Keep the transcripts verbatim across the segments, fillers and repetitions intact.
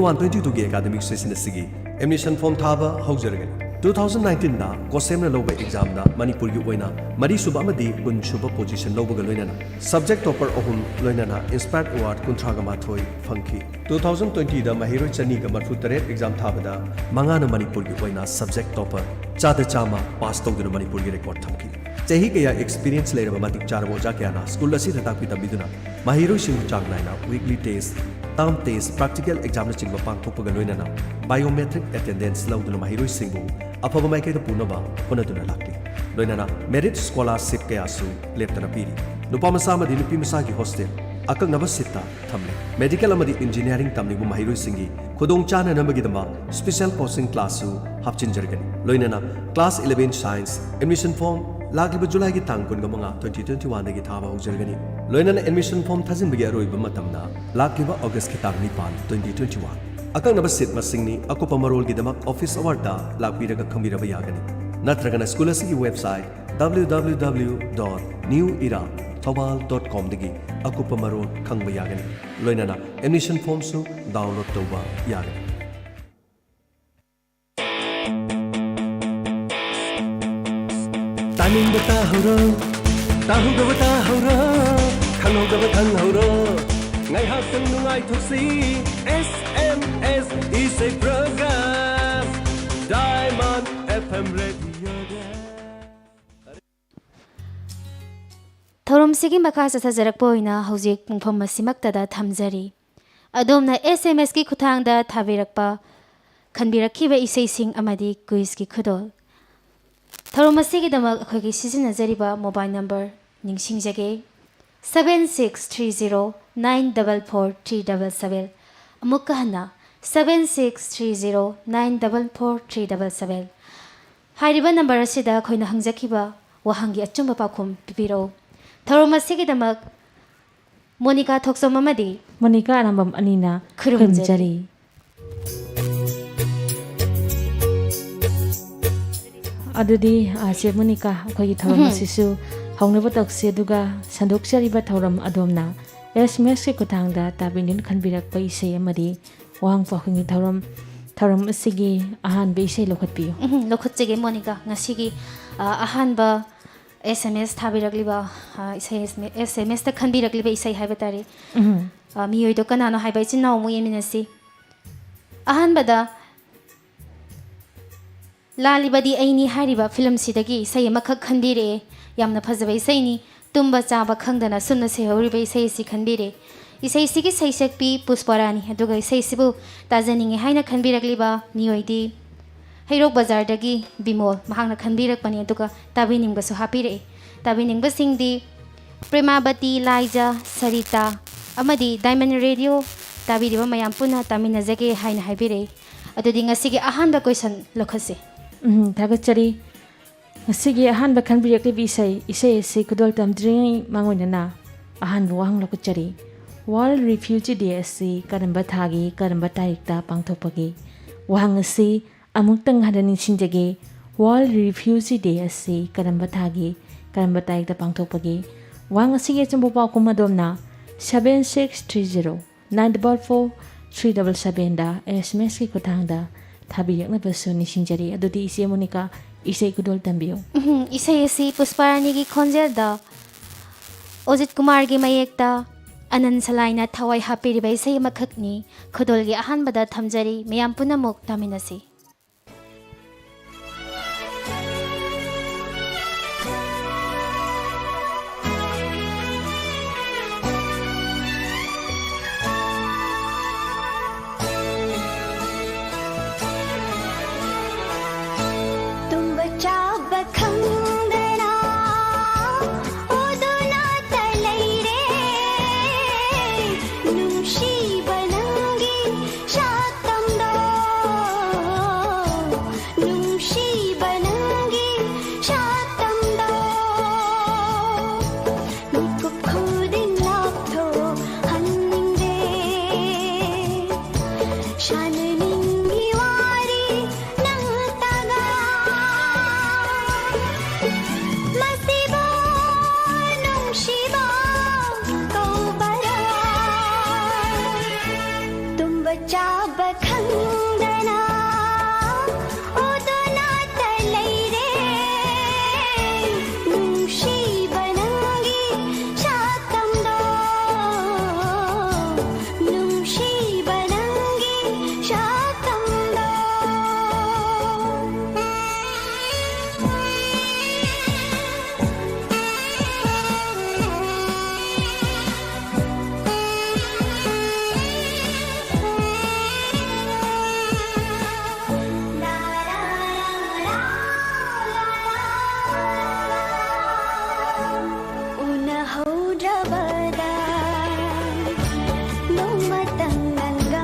One twenty ꯇꯨꯒꯤ academic session ꯑꯁꯤꯒꯤ admission form ꯊꯥꯕ ꯍꯧꯖꯔꯒꯅꯤ꯫ ꯇꯨ ꯊꯥꯎꯖꯟ ꯅꯥꯏꯟꯇꯤꯟꯗ ꯀꯣꯁꯦꯝꯅ ꯂꯧꯕ ꯑꯦꯛꯖꯥꯝꯗ ꯃꯅꯤꯄꯨꯔꯒꯤ ꯑꯣꯏꯅ ꯃꯔꯤꯁꯨꯕ ꯑꯃꯗꯤ ꯀꯨꯟꯁꯨꯕ ꯄꯣꯖꯤꯁꯟ ꯂꯧꯕꯒ ꯂꯣꯏꯅꯅ ꯁꯕꯖꯦꯛ ꯇꯣꯄꯔ ꯑꯍꯨꯝ ꯂꯣꯏꯅꯅ ꯏꯟꯁꯄꯥꯌꯔ ꯑꯦꯋꯥꯔꯗ ꯀꯨꯟꯊ꯭ꯔꯥꯒ ꯃꯥꯊꯣꯏ ꯐꯪꯈꯤ꯫ ꯇꯨ ꯊꯥꯎꯖꯟ ꯇ꯭ꯋꯦꯟꯇꯤꯗ ꯃꯍꯩꯔꯣꯏ ꯆꯅꯤꯒ ꯃꯔꯐꯨ ꯇꯔꯦꯠ ꯑꯦꯛꯖꯥꯝ ꯊꯥꯕꯗ ꯃꯉꯥꯅ ꯃꯅꯤꯄꯨꯔꯒꯤ ꯑꯣꯏꯅ ꯁꯕꯖꯦꯛ ꯇꯣꯄꯔ ꯆꯥꯗ ꯆꯥꯝꯃ ꯄꯥꯁ ꯇꯧꯗꯨꯅ ꯃꯅꯤꯄꯨꯔꯒꯤ ꯔꯦꯀꯣꯔꯗ ꯊꯝꯈꯤ꯫ ꯆꯍꯤ ꯀꯌꯥ ꯑꯦꯛꯁꯄꯤꯔꯤꯌꯦꯟꯁ ꯂꯩꯔꯕ ꯃꯇꯤꯛ ꯆꯥꯔꯕ ꯑꯣꯖꯥ ꯀꯌꯥꯅ ꯁ꯭ꯀꯨꯜ ꯑꯁꯤꯗ ꯇꯥꯛꯄꯤ ꯇꯝꯕꯤꯗꯨꯅ ꯃꯍꯩꯔꯣꯏꯁꯤꯡꯕꯨ ꯆꯥꯡ ꯅꯥꯏꯅ weekly test, term test, practical ꯑꯦꯛꯖꯥꯝꯅꯆꯤꯡꯕ ꯄꯥꯡꯊꯣꯛꯄꯒ ꯂꯣꯏꯅꯅ ꯕꯥꯏꯑꯣꯃꯦꯇ꯭ꯔꯤꯛ ꯑꯦꯇꯦꯟꯗꯦꯟꯁ ꯂꯧꯗꯨꯅ ꯃꯍꯩꯔꯣꯏꯁꯤꯡꯕꯨ ꯑꯐꯕ ꯃꯥꯏꯀꯩꯗ ꯄꯨꯅꯕ ꯍꯣꯠꯅꯗꯨꯅ ꯂꯥꯛꯂꯤ꯫ ꯂꯣꯏꯅꯅ ꯃꯦꯔꯤꯠ ꯁ꯭ꯀꯣꯂꯥꯔꯁꯤꯞ ꯀꯌꯥꯁꯨ ꯂꯦꯞꯇꯅ ꯄꯤꯔꯤ꯫ ꯅꯨꯄꯥ ꯃꯆꯥ ꯑꯃꯗꯤ ꯅꯨꯄꯤ ꯃꯆꯥꯒꯤ ꯍꯣꯁꯇꯦꯜ ꯑꯀꯛꯅꯕ ꯁꯤꯠꯇ ꯊꯝꯂꯤ꯫ ꯃꯦꯗꯤꯀꯦꯜ ꯑꯃꯗꯤ ꯏꯟꯖꯤꯅꯤꯌꯥꯔꯤꯡ ꯇꯝꯂꯤꯕ ꯃꯍꯩꯔꯣꯏꯁꯤꯡꯒꯤ ꯈꯨꯗꯣꯡꯆꯥꯅꯅꯕꯒꯤꯗꯃꯛ ꯁ꯭ꯄꯦꯁꯦꯜ ꯀꯣꯆꯤꯡ ꯀ꯭ꯂꯥꯁꯁꯨ ꯍꯥꯞꯆꯤꯟꯖꯔꯒꯅꯤ꯫ ꯂꯣꯏꯅꯅ class eleven science admission form ꯂꯥꯛꯂꯤꯕ ꯖꯨꯂꯥꯏꯒꯤ ꯇꯥꯡ ꯀꯨꯟꯒ ꯃꯉꯥ, ꯇ꯭ꯋꯦꯟꯇꯤ ꯇ꯭ꯋꯦꯟꯇꯤ ꯋꯥꯟꯗꯒꯤ ꯊꯥꯕ ꯍꯧꯖꯔꯒꯅꯤ꯫ ꯂꯣꯏꯅꯅ ꯑꯦꯗꯃꯤꯁꯟ ꯐꯣꯔꯝ ꯊꯥꯖꯤꯟꯕꯒꯤ ꯑꯔꯣꯏꯕ ꯃꯇꯝꯅ ꯂꯥꯛꯂꯤꯕ ꯑꯣꯒꯁꯀꯤ ꯇꯥꯡ ꯅꯤꯄꯥꯟ, ꯇ꯭ꯋꯦꯟꯇꯤ ꯇ꯭ꯋꯦꯟꯇꯤ ꯋꯥꯟ꯫ ꯑꯀꯛꯅꯕ ꯁꯤꯠ ꯃꯁꯤꯡꯅꯤ꯫ ꯑꯀꯨꯞꯄ ꯃꯔꯣꯜꯒꯤꯗꯃꯛ ꯑꯣꯐꯤꯁ ꯑꯋꯥꯔꯗ ꯂꯥꯛꯄꯤꯔꯒ ꯈꯪꯕꯤꯔꯕ ꯌꯥꯒꯅꯤ꯫ ꯅꯠꯇ꯭ꯔꯒꯅ ꯁ꯭ꯀꯨꯜ ꯑꯁꯤꯒꯤ website W W W dot new era thoubal dot com ꯗꯒꯤ ꯑꯀꯨꯞꯄ ꯃꯔꯣꯜ ꯈꯪꯕ ꯌꯥꯒꯅꯤ꯫ ꯂꯣꯏꯅꯅ ꯑꯦꯗꯃꯤꯁꯟ ꯐꯣꯔꯝꯁꯨ ꯗꯥꯎꯟꯂꯣꯗ ꯇꯧꯕ ꯌꯥꯒꯅꯤ꯫ ꯇꯥꯅꯤꯡꯕ ꯇꯥꯍꯧꯔꯣ, ꯇꯥꯍꯧꯗꯕ ꯇꯥꯍꯧꯔꯣ, ꯈꯪꯍꯧꯗꯕ ꯈꯪꯍꯧꯔꯣ꯫ ꯉꯥꯏꯍꯥꯛꯇꯪ ꯅꯨꯡꯉꯥꯏꯊꯣꯛꯁꯤ, S M S ꯏꯁꯩ program, Diamond F M radioꯗ꯫ ꯊꯧꯔꯝꯁꯤꯒꯤ ꯃꯈꯥ ꯆꯠꯊꯖꯔꯛꯄ ꯑꯣꯏꯅ ꯍꯧꯖꯤꯛ ꯄꯨꯡꯐꯝ ꯑꯁꯤꯃꯛꯇꯗ ꯊꯝꯖꯔꯤ꯫ ꯑꯗꯣꯝꯅ S M S ꯀꯤ ꯈꯨꯠꯊꯥꯡꯗ ꯊꯥꯕꯤꯔꯛꯄ, ꯈꯟꯕꯤꯔꯛꯈꯤꯕ ꯏꯁꯩꯁꯤꯡ ꯑꯃꯗꯤ ꯀ꯭ꯋꯤꯖꯀꯤ ꯈꯨꯗꯣꯜ꯫ ꯊꯧꯔꯝ ꯑꯁꯤꯒꯤꯗꯃꯛ ꯑꯩꯈꯣꯏꯒꯤ ꯁꯤꯖꯤꯟꯅꯖꯔꯤꯕ ꯃꯣꯕꯥꯏꯜ ꯅꯝꯕꯔ ꯅꯤꯡꯁꯤꯡꯖꯒꯦ, seven six three zero nine double four three double seven꯫ ꯑꯃꯨꯛꯀ ꯍꯟꯅ, seven six three zero nine double four three double seven꯫ ꯍꯥꯏꯔꯤꯕ ꯅꯝꯕꯔ ꯑꯁꯤꯗ ꯑꯩꯈꯣꯏꯅ ꯍꯪꯖꯈꯤꯕ ꯋꯥꯍꯪꯒꯤ ꯑꯆꯨꯝꯕ ꯄꯥꯎꯈꯨꯝ ꯄꯤꯕꯤꯔꯛꯎ꯫ ꯊꯧꯔꯝ ꯑꯁꯤꯒꯤꯗꯃꯛ ꯃꯣꯅꯤꯀꯥ ꯊꯣꯛꯆꯣꯝ ꯑꯃꯗꯤ ꯃꯣꯅꯤꯀꯥ ꯑꯔꯥꯝꯕꯝ ꯑꯅꯤꯅ ꯈꯨꯔꯨꯝꯖꯔꯤ꯫ ꯈꯨꯔꯨꯝꯖꯔꯤ꯫ ꯑꯗꯨꯗꯤ, ꯑ, ꯆꯦ ꯃꯣꯅꯤꯀꯥ, ꯑꯩꯈꯣꯏꯒꯤ ꯊꯧꯔꯝ ꯎꯝ꯫ ꯑꯁꯤꯁꯨ ꯍꯧꯅꯕ ꯇꯧꯁꯤ, ꯑꯗꯨꯒ ꯁꯟꯗꯣꯛꯆꯔꯤꯕ ꯊꯧꯔꯝ ꯑꯗꯣꯝꯅ S M S ꯀꯤ ꯈꯨꯠꯊꯥꯡꯗ ꯇꯥꯕꯤꯅꯤꯅ ꯈꯟꯕꯤꯔꯛꯄ ꯏꯁꯩ ꯑꯃꯗꯤ ꯋꯥꯍꯪ ꯄꯥꯎꯈꯨꯝꯒꯤ ꯊꯧꯔꯝ, ꯊꯧꯔꯝ ꯑꯁꯤꯒꯤ ꯑꯍꯥꯟꯕ ꯏꯁꯩ ꯂꯧꯈꯠꯄꯤꯌꯨ꯫ ꯎꯝ, ꯂꯧꯈꯠꯆꯒꯦ ꯃꯣꯅꯤꯀꯥ꯫ ꯉꯁꯤꯒꯤ ꯑ, ꯑꯍꯥꯟꯕ ꯑꯦꯁ ꯑꯦꯝ ꯑꯦꯁ ꯊꯥꯕꯤꯔꯛꯂꯤꯕ, ꯑ, ꯏꯁꯩ ꯑꯦꯁ ꯑꯦꯝ ꯑꯦꯁꯇ ꯈꯟꯕꯤꯔꯛꯂꯤꯕ ꯏꯁꯩ ꯍꯥꯏꯕ ꯇꯥꯔꯦ꯫ ꯎꯝ꯫ ꯑ, ꯃꯤꯑꯣꯏꯗꯣ ꯀꯅꯥꯅꯣ ꯍꯥꯏꯕ ꯏꯆꯤꯟ ꯏꯅꯥꯎ ꯑꯃꯨꯛ ꯌꯦꯡꯃꯤꯟꯅꯁꯤ꯫ ꯑꯍꯥꯟꯕꯗ, "ꯂꯥꯜꯂꯤꯕꯗꯤ ꯑꯩꯅꯤ" ꯍꯥꯏꯔꯤꯕ ꯐꯤꯂꯝꯁꯤꯗꯒꯤ ꯏꯁꯩ ꯑꯃꯈꯛ ꯈꯟꯕꯤꯔꯛꯑꯦ꯫ ꯌꯥꯝꯅ ꯐꯖꯕ ꯏꯁꯩꯅꯤ꯫ ꯇꯨꯝꯕ ꯆꯥꯕ ꯈꯪꯗꯅ ꯁꯨꯝꯅ ꯁꯩꯍꯧꯔꯤꯕ ꯏꯁꯩ ꯑꯁꯤ ꯈꯟꯕꯤꯔꯦ꯫ ꯏꯁꯩꯁꯤꯒꯤ ꯁꯩꯁꯛꯄꯤ ꯄꯨꯁꯄꯥꯔꯥꯅꯤ, ꯑꯗꯨꯒ ꯏꯁꯩꯁꯤꯕꯨ ꯇꯥꯖꯅꯤꯡꯉꯤ ꯍꯥꯏꯅ ꯈꯟꯕꯤꯔꯛꯂꯤꯕ ꯃꯤꯑꯣꯏꯗꯤ ꯍꯩꯔꯣꯛ ꯕꯖꯥꯔꯗꯒꯤ ꯕꯤꯃꯣꯜ, ꯃꯍꯥꯛꯅ ꯈꯟꯕꯤꯔꯛꯄꯅꯤ꯫ ꯑꯗꯨꯒ ꯇꯥꯕꯤꯅꯤꯡꯕꯁꯨ ꯍꯥꯞꯄꯤꯔꯛꯑꯦ꯫ ꯇꯥꯕꯤꯅꯤꯡꯕꯁꯤꯡꯗꯤ ꯄ꯭ꯔꯦꯃꯥꯕꯇꯤ, ꯂꯥꯏꯖ, ꯁꯔꯤꯇꯥ ꯑꯃꯗꯤ ꯗꯥꯏꯃꯟ ꯔꯦꯗꯤꯑꯣ ꯇꯥꯕꯤꯔꯤꯕ ꯃꯌꯥꯝ ꯄꯨꯟꯅ ꯇꯥꯃꯤꯟꯅꯖꯒꯦ ꯍꯥꯏꯅ ꯍꯥꯏꯕꯤꯔꯛꯏ꯫ ꯑꯗꯨꯗꯤ ꯉꯁꯤꯒꯤ ꯑꯍꯥꯟꯕ ꯀꯣꯏꯁꯟ ꯂꯧꯈꯠꯁꯤ꯫ ꯎꯝ, ꯊꯥꯒꯠꯆꯔꯤ꯫ ꯉꯁꯤꯒꯤ ꯑꯍꯥꯟꯕ ꯈꯟꯕꯤꯔꯛꯂꯤꯕ ꯏꯁꯩ, ꯏꯁꯩ ꯑꯁꯤ ꯈꯨꯗꯣꯜ ꯇꯝꯗ꯭ꯔꯤꯉꯩ ꯃꯥꯡꯑꯣꯏꯅꯅ ꯑꯍꯥꯟꯕ ꯋꯥꯍꯪ ꯂꯧꯈꯠꯆꯔꯤ꯫ World Refugee Day ꯑꯁꯤ ꯀꯔꯝꯕ ꯊꯥꯒꯤ ꯀꯔꯝꯕ ꯇꯥꯔꯤꯛꯇ ꯄꯥꯡꯊꯣꯛꯄꯒꯦ? ꯋꯥꯍꯪ ꯑꯁꯤ ꯑꯃꯨꯛꯇꯪ ꯍꯟꯅ ꯅꯤꯡꯁꯤꯡꯖꯒꯦ꯫ World Refugee Day ꯑꯁꯤ ꯀꯔꯝꯕ ꯊꯥꯒꯤ ꯀꯔꯝꯕ ꯇꯥꯔꯤꯛꯇ ꯄꯥꯡꯊꯣꯛꯄꯒꯦ? ꯋꯥꯍꯪ ꯑꯁꯤꯒꯤ ꯑꯆꯨꯝꯕ ꯄꯥꯎꯈꯨꯝ ꯑꯗꯣꯝꯅ seven six three zero nine double four three double sevenꯗ ꯑꯦꯁ ꯑꯦꯝ ꯑꯦꯁꯀꯤ ꯈꯨꯠꯊꯥꯡꯗ ꯊꯥꯕꯤꯔꯛꯅꯕꯁꯨ ꯅꯤꯡꯁꯤꯡꯖꯔꯤ꯫ ꯑꯗꯨꯗꯤ ꯏꯆꯦ ꯃꯣꯅꯤꯀꯥ, ꯏꯁꯩ ꯈꯨꯗꯣꯜ ꯇꯝꯕꯤꯌꯨ꯫ ꯎꯝ, ꯏꯁꯩ ꯑꯁꯤ ꯄꯨꯁꯄꯥꯔꯥꯅꯤꯒꯤ ꯈꯣꯟꯖꯦꯜꯗ ꯑꯣꯖꯤꯠ ꯀꯨꯃꯥꯔꯒꯤ ꯃꯌꯦꯛꯇ ꯑꯅꯟ ꯁꯂꯥꯏꯅ ꯊꯋꯥꯏ ꯍꯥꯞꯄꯤꯔꯤꯕ ꯏꯁꯩ ꯑꯃꯈꯛꯅꯤ꯫ ꯈꯨꯗꯣꯜꯒꯤ ꯑꯍꯥꯟꯕꯗ ꯊꯝꯖꯔꯤ, ꯃꯌꯥꯝ ꯄꯨꯝꯅꯃꯛ ꯇꯥꯃꯤꯟꯅꯁꯤ꯫ ꯇꯨꯝꯕ ꯆꯥꯕ ꯈꯪꯗꯅ ꯎꯗꯨꯅꯇ ꯂꯩꯔꯦ, ꯅꯨꯡꯁꯤꯕ ꯅꯪꯒꯤ ꯁꯛꯇꯝꯗꯣ, ꯅꯨꯡꯁꯤꯕ ꯅꯪꯒꯤ ꯁꯛꯇꯝꯗꯣ꯫ ꯃꯤꯀꯨꯞ ꯈꯨꯗꯤꯡ ꯂꯥꯞꯊꯣꯛꯍꯟꯅꯤꯡꯗꯦ꯫ ꯁꯥꯟꯅꯅꯤꯡꯉꯤ ꯋꯥꯔꯤ ꯅꯪꯇꯒ꯫ ꯃꯁꯤꯕꯨ ꯅꯨꯡꯁꯤꯕ ꯀꯧꯕꯔꯥ? ꯇꯨꯝꯕ ꯆꯥ ꯈꯪꯗꯅ ꯑꯣꯗꯣꯅꯥꯇ ꯂꯩꯔꯦ꯫ ꯅꯨꯡꯁꯤꯕ ꯅꯪꯒꯤ ꯁꯛꯇꯝꯗꯣ, ꯅꯨꯡꯁꯤꯕ ꯅꯪꯒꯤ ꯁꯛꯇꯝꯗꯣ꯫ ꯎꯅꯍꯧꯗ꯭ꯔꯕꯗ ꯅꯣꯡꯃꯇꯪ ꯅꯪꯒ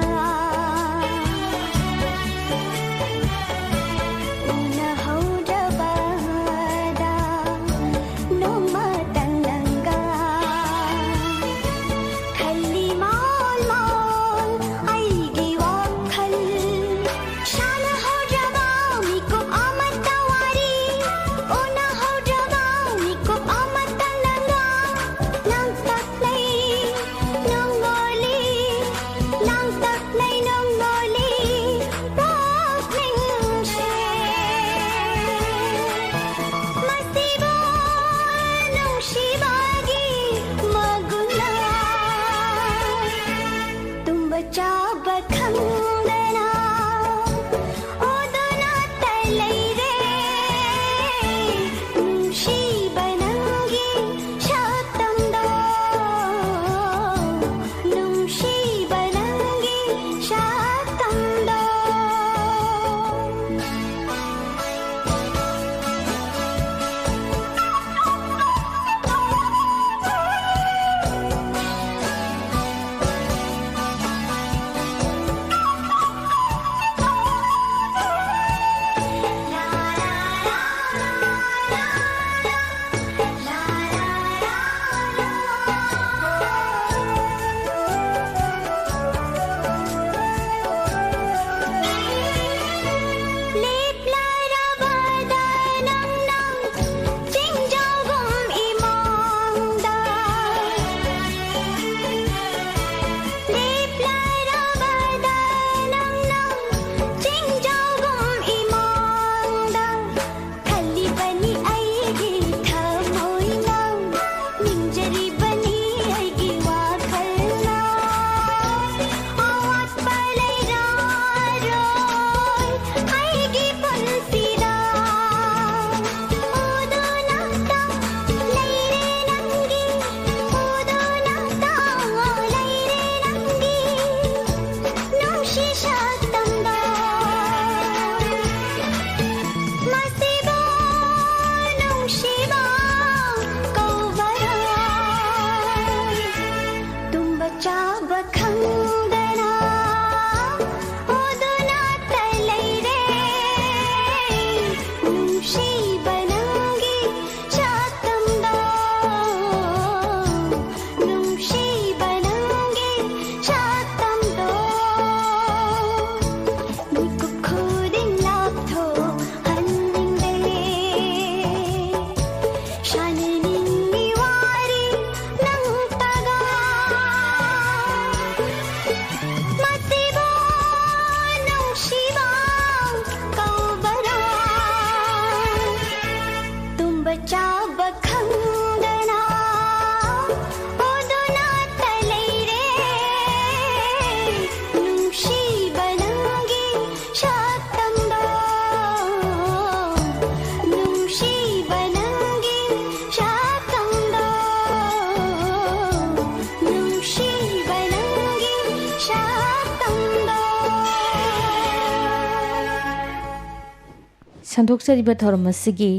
ꯁꯟꯗꯣꯛꯆꯔꯤꯕ ꯊꯧꯔꯝ ꯑꯁꯤꯒꯤ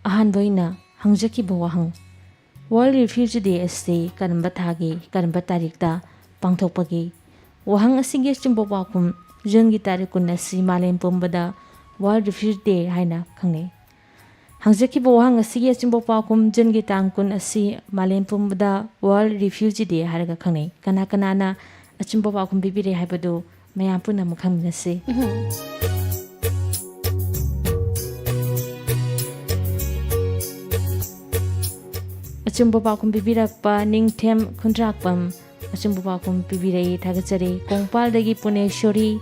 ꯑꯍꯥꯟꯕ ꯑꯣꯏꯅ ꯍꯪꯖꯈꯤꯕ ꯋꯥꯍꯪ, World Refugee Day ꯑꯁꯤ ꯀꯔꯝꯕ ꯊꯥꯒꯤ ꯀꯔꯝꯕ ꯇꯥꯔꯤꯛꯇ ꯄꯥꯡꯊꯣꯛꯄꯒꯦ? ꯋꯥꯍꯪ ꯑꯁꯤꯒꯤ ꯑꯆꯨꯝꯕ ꯄꯥꯎꯈꯨꯝ, ꯖꯨꯟꯒꯤ ꯇꯥꯔꯤꯛ ꯀꯨꯟ ꯑꯁꯤ ꯃꯥꯂꯦꯝ ꯄꯨꯝꯕꯗ World Refugee Day ꯍꯥꯏꯅ ꯈꯪꯅꯩ꯫ ꯍꯪꯖꯈꯤꯕ ꯋꯥꯍꯪ ꯑꯁꯤꯒꯤ ꯑꯆꯨꯝꯕ ꯄꯥꯎꯈꯨꯝ, ꯖꯨꯟꯒꯤ ꯇꯥꯡ ꯀꯨꯟ ꯑꯁꯤ ꯃꯥꯂꯦꯝ ꯄꯨꯝꯕꯗ World Refugee Day ꯍꯥꯏꯔꯒ ꯈꯪꯅꯩ꯫ ꯀꯅꯥ ꯀꯅꯥꯅ ꯑꯆꯨꯝꯕ ꯄꯥꯎꯈꯨꯝ ꯄꯤꯕꯤꯔꯦ ꯍꯥꯏꯕꯗꯨ ꯃꯌꯥꯝ ꯄꯨꯟꯅ ꯑꯃꯨꯛ ꯈꯪꯃꯤꯟꯅꯁꯤ꯫ ꯎꯝ꯫ ꯑꯆꯨꯝꯕ ꯄꯥꯎꯈꯨꯝ ꯄꯤꯕꯤꯔꯛꯄ ꯅꯤꯡꯊꯦꯝ ꯈꯨꯟꯗ꯭ꯔꯥꯛꯄꯝ ꯑꯆꯨꯝꯕ ꯄꯥꯎꯈꯨꯝ ꯄꯤꯕꯤꯔꯛꯏ, ꯊꯥꯒꯠꯆꯔꯤ꯫ ꯀꯣꯡꯄꯥꯜꯗꯒꯤ ꯄꯨꯅꯦꯁꯣꯔꯤ,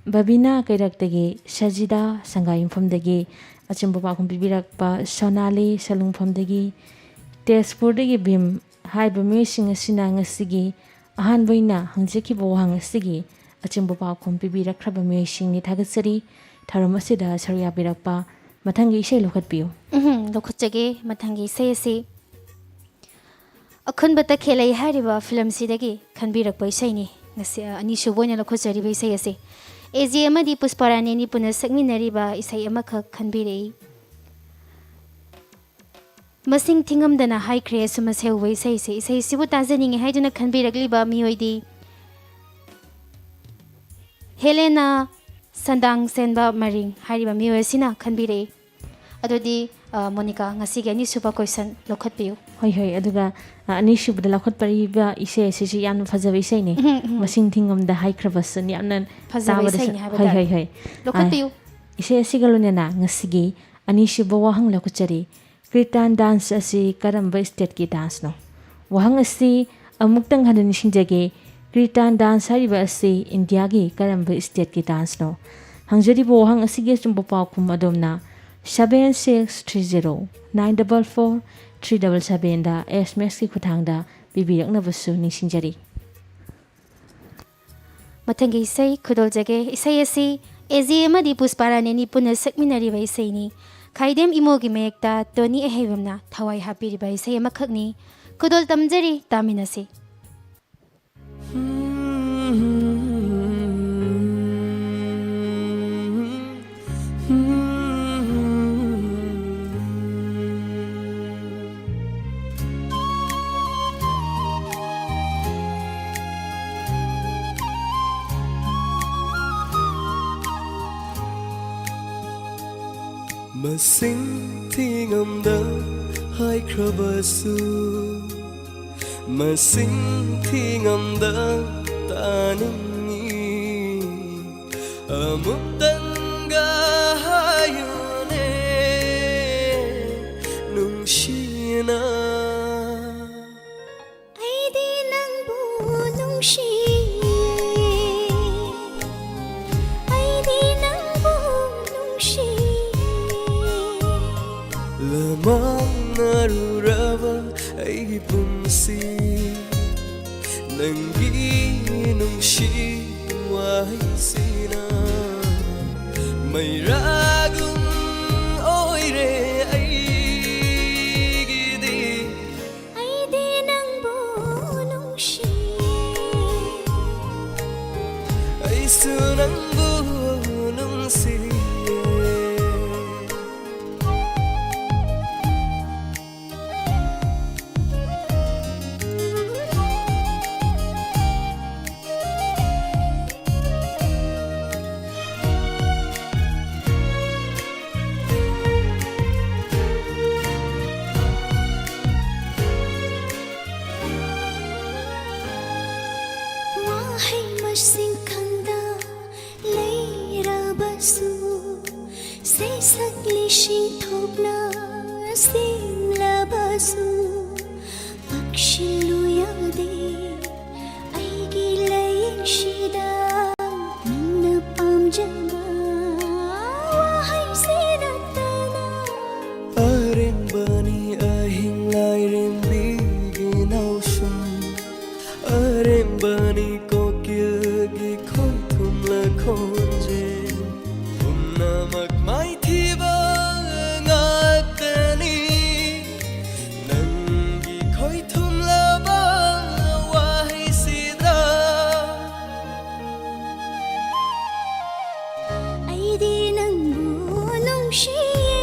ꯕꯕꯤꯅꯥ ꯀꯩꯔꯛꯇꯒꯤ, ꯁꯖꯤꯗꯥ ꯁꯪꯒꯥꯏꯌꯨꯝꯐꯝꯗꯒꯤ ꯑꯆꯨꯝꯕ ꯄꯥꯎꯈꯨꯝ ꯄꯤꯕꯤꯔꯛꯄ, ꯁꯣꯅꯥꯂꯤ ꯁꯂꯨꯡꯐꯝꯗꯒꯤ, ꯇꯦꯖꯄꯨꯔꯗꯒꯤ ꯚꯤꯝ ꯍꯥꯏꯔꯤꯕ ꯃꯤꯑꯣꯏꯁꯤꯡ ꯑꯁꯤꯅ ꯉꯁꯤꯒꯤ ꯑꯍꯥꯟꯕ ꯑꯣꯏꯅ ꯍꯪꯖꯈꯤꯕ ꯋꯥꯍꯪ ꯑꯁꯤꯒꯤ ꯑꯆꯨꯝꯕ ꯄꯥꯎꯈꯨꯝ ꯄꯤꯕꯤꯔꯛꯈ꯭ꯔꯕ ꯃꯤꯑꯣꯏꯁꯤꯡꯅꯤ, ꯊꯥꯒꯠꯆꯔꯤ꯫ ꯊꯧꯔꯝ ꯑꯁꯤꯗ ꯁꯔꯨꯛ ꯌꯥꯕꯤꯔꯛꯄ ꯃꯊꯪꯒꯤ ꯏꯁꯩ ꯂꯧꯈꯠꯄꯤꯌꯨ꯫ ꯎꯝ, ꯂꯧꯈꯠꯆꯒꯦ꯫ ꯃꯊꯪꯒꯤ ꯏꯁꯩ ꯑꯁꯤ ꯑꯈꯨꯟꯕ ꯇꯈꯦꯜꯂꯩ ꯍꯥꯏꯔꯤꯕ ꯐꯤꯂꯝꯁꯤꯗꯒꯤ ꯈꯟꯕꯤꯔꯛꯄ ꯏꯁꯩꯅꯤ꯫ ꯉꯁꯤ, ꯑ, ꯑꯅꯤꯁꯨꯕ ꯑꯣꯏꯅ ꯂꯧꯈꯠꯆꯔꯤꯕ ꯏꯁꯩ ꯑꯁꯤ꯫ ꯑꯦ ꯖꯦ ꯑꯃꯗꯤ ꯄꯨꯁꯄꯥꯔꯥꯅꯤ ꯑꯅꯤ ꯄꯨꯟꯅ ꯁꯛꯃꯤꯟꯅꯔꯤꯕ ꯏꯁꯩ ꯑꯃꯈꯛ ꯈꯟꯕꯤꯔꯛꯏ꯫ ꯃꯁꯤꯡ ꯊꯤꯉꯝꯗꯅ ꯍꯥꯏꯈ꯭ꯔꯦ ꯑꯁꯨꯝ ꯑꯁꯦꯡꯕ ꯏꯁꯩꯁꯦ꯫ ꯏꯁꯩꯁꯤꯕꯨ ꯇꯥꯖꯅꯤꯡꯉꯦ ꯍꯥꯏꯗꯨꯅ ꯈꯟꯕꯤꯔꯛꯂꯤꯕ ꯃꯤꯑꯣꯏꯗꯤ ꯍꯦꯂꯦꯅꯥ ꯁꯟꯗꯥꯡ ꯁꯦꯟꯕ ꯃꯔꯤꯡ ꯍꯥꯏꯔꯤꯕ ꯃꯤꯑꯣꯏ ꯑꯁꯤꯅ ꯈꯟꯕꯤꯔꯛꯏ꯫ ꯑꯗꯨꯗꯤ, ꯑ, ꯃꯣꯅꯤꯀꯥ, ꯉꯁꯤꯒꯤ ꯑꯅꯤꯁꯨꯕ question ꯂꯧꯈꯠꯄꯤꯌꯨ꯫ ꯍꯣꯏ, ꯍꯣꯏ꯫ ꯑꯗꯨꯒ, ꯑ, ꯑꯅꯤꯁꯨꯕꯗ ꯂꯧꯈꯠꯄꯤꯔꯤꯕ ꯏꯁꯩ ꯑꯁꯤꯁꯨ ꯌꯥꯝꯅ ꯐꯖꯕ ꯏꯁꯩꯅꯤ꯫ ꯎꯝ, ꯎꯝ꯫ ꯃꯁꯤꯡ ꯊꯤꯉꯝꯗ ꯍꯥꯏꯈ꯭ꯔꯕꯁꯨ ꯌꯥꯝꯅ ꯐꯖꯕ ꯇꯥꯕꯗꯁꯨ ꯏꯁꯩꯅꯤ ꯍꯥꯏꯕ ꯍꯣꯏ, ꯇꯥꯔꯦ꯫ ꯍꯣꯏ, ꯍꯣꯏ꯫ ꯂꯧꯈꯠꯄꯤꯌꯨ꯫ ꯑ, ꯏꯁꯩ ꯑꯁꯤꯒ ꯂꯣꯏꯅꯅ ꯉꯁꯤꯒꯤ ꯑꯅꯤꯁꯨꯕ ꯋꯥꯍꯪ ꯂꯧꯈꯠꯆꯔꯤ꯫ ꯀ꯭ꯔꯤꯇꯥꯟ dance ꯑꯁꯤ ꯀꯔꯝꯕ stateꯀꯤ danceꯅꯣ? ꯋꯥꯍꯪ ꯑꯁꯤ ꯑꯃꯨꯛꯇꯪ ꯍꯟꯅ ꯅꯤꯡꯁꯤꯡꯖꯒꯦ꯫ ꯀ꯭ꯔꯤꯇꯥꯟ dance ꯍꯥꯏꯔꯤꯕ ꯑꯁꯤ ꯏꯟꯗꯤꯌꯥꯒꯤ ꯀꯔꯝꯕ stateꯀꯤ danceꯅꯣ? ꯍꯪꯖꯔꯤꯕ ꯋꯥꯍꯪ ꯑꯁꯤꯒꯤ ꯑꯆꯨꯝꯕ ꯄꯥꯎꯈꯨꯝ ꯑꯗꯣꯝꯅ seven six three zero nine double four three double sevenꯗ S M Sꯀꯤ ꯈꯨꯠꯊꯥꯡꯗ ꯄꯤꯕꯤꯔꯛꯅꯕꯁꯨ ꯅꯤꯡꯁꯤꯡꯖꯔꯤ꯫ ꯃꯊꯪꯒꯤ ꯏꯁꯩ ꯈꯨꯗꯣꯜꯖꯒꯦ꯫ ꯏꯁꯩ ꯑꯁꯤ ꯑꯦ ꯖꯦ ꯑꯃꯗꯤ ꯄꯨꯁꯄꯥꯔꯥꯅꯤ ꯑꯅꯤ ꯄꯨꯟꯅ ꯁꯛꯃꯤꯟꯅꯔꯤꯕ ꯏꯁꯩꯅꯤ꯫ ꯈꯥꯏꯗꯦꯝ ꯏꯃꯣꯒꯤ ꯃꯌꯦꯛꯇ ꯇꯣꯅꯤ ꯑꯍꯩꯕꯝꯅ ꯊꯋꯥꯏ ꯍꯥꯞꯄꯤꯔꯤꯕ ꯏꯁꯩ ꯑꯃꯈꯛꯅꯤ꯫ ꯈꯨꯗꯣꯜ ꯇꯝꯖꯔꯤ, ꯇꯥꯃꯤꯟꯅꯁꯤ꯫ ꯃꯁꯤꯡ ꯊꯤꯉꯝꯗ ꯍꯥꯏꯈ꯭ꯔꯕꯁꯨ, ꯃꯁꯤꯡ ꯊꯤꯉꯝꯗ ꯇꯥꯅꯤꯡꯉꯤ꯫ ꯑꯃꯨꯛꯇꯪꯒ ꯍꯥꯏꯌꯨꯅꯦ ꯅꯨꯡꯁꯤꯅ꯫ ꯑꯩꯗꯤ ꯅꯪꯕꯨ ꯅꯨꯡꯁꯤꯌꯦ꯫ ꯑꯩꯗꯤ ꯅꯪꯕꯨ ꯅꯨꯡꯁꯤꯌꯦ꯫ ꯂꯃꯥꯡꯅꯔꯨꯔꯕ ꯑꯩꯒꯤ ꯄꯨꯟꯁꯤ, ꯅꯪꯒꯤ ꯅꯨꯡꯁꯤ ꯋꯥꯍꯩꯁꯤꯅ ꯃꯩꯔꯥꯒꯨꯝ ꯑꯣꯏꯔꯦ ꯑꯩꯒꯤꯗꯤ꯫ ꯑꯩꯗꯤ ꯅꯪꯕꯨ ꯅꯨꯡꯁꯤꯌꯦ꯫ ꯑꯩꯁꯨ ꯅꯪꯕꯨ ꯅꯨꯡꯁꯤꯌꯦ꯫ ꯋꯥꯍꯩ ꯃꯁꯤꯡ ꯈꯪꯗ ꯂꯩꯔꯕꯁꯨ, ꯁꯩꯁꯛ ꯂꯤꯁꯤꯡ ꯊꯣꯛꯅ ꯁꯦꯝꯂꯕꯁꯨ, ꯄꯛꯁꯤꯜꯂꯨ ꯌꯥꯗꯦ ꯑꯩꯒꯤ ꯂꯥꯌꯦꯡꯁꯤꯗ꯫ ꯅꯪꯅ ꯄꯥꯝꯖꯕ ꯋꯥꯍꯩꯁꯤ ꯅꯠꯇꯅ꯫ ꯑꯔꯦꯝꯕꯅꯤ ꯑꯍꯤꯡ ꯂꯥꯏꯔꯦꯝꯕꯤꯒꯤ ꯅꯥꯎꯁꯨꯝ, ꯑꯔꯦꯝꯕꯅꯤ ꯀꯣꯀꯤꯜꯒꯤ ꯈꯣꯏꯊꯨꯝꯂ ꯈꯣꯟꯖꯦꯜ꯫ ꯄꯨꯝꯅꯃꯛ ꯃꯥꯏꯊꯤꯕ ꯉꯥꯛꯇꯅꯤ ꯅꯪꯒꯤ ꯈꯣꯏꯊꯨꯝꯂꯕ ꯋꯥꯍꯩꯁꯤꯗ꯫ ꯑꯩꯗꯤ ꯅꯪꯕꯨ ꯅꯨꯡꯁꯤꯌꯦ꯫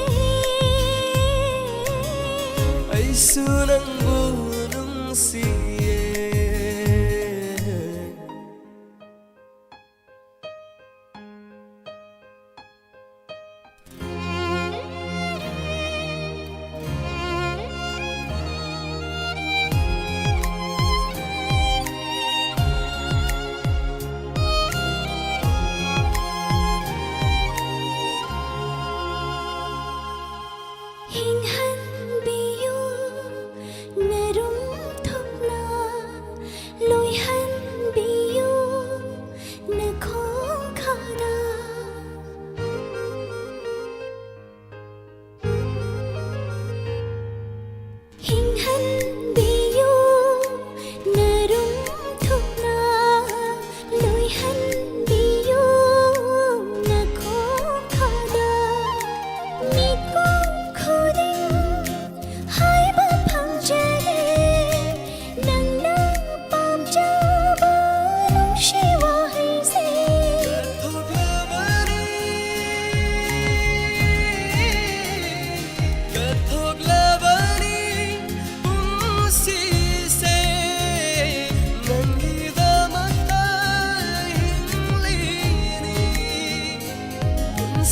ꯑꯩꯁꯨ ꯅꯪꯕꯨ ꯅꯨꯡꯁꯤꯌꯦ꯫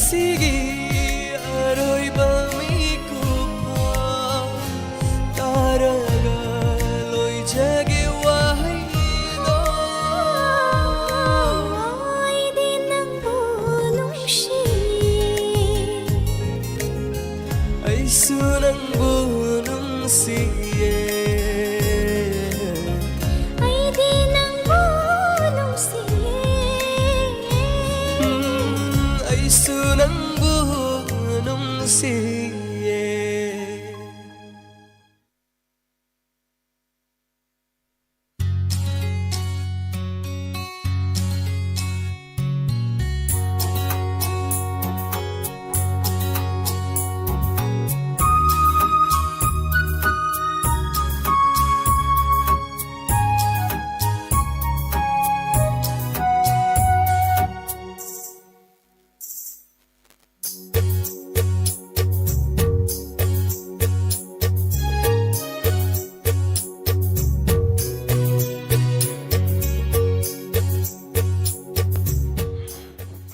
ꯁꯤꯒꯤ ꯑꯔꯣꯏꯕ ꯃꯤꯀꯨꯞ ꯐꯥꯎ ꯇꯥꯔꯒ ꯂꯣꯏꯖꯒꯦ ꯋꯥꯍꯩꯗꯣ꯫ ꯑꯩꯗꯤ ꯅꯪꯕꯨ ꯅꯨꯡꯁꯤ꯫ ꯑꯩꯁꯨ ꯅꯪꯕꯨ ꯅꯨꯡꯁꯤꯌꯦ꯫ ꯑꯩꯗꯤ ꯅꯪꯕꯨ ꯅꯨꯡꯁꯤꯌꯦ꯫ ꯎꯝ, ꯑꯩꯁꯨ ꯅꯪꯕꯨ ꯅꯨꯡꯁꯤꯌꯦ꯫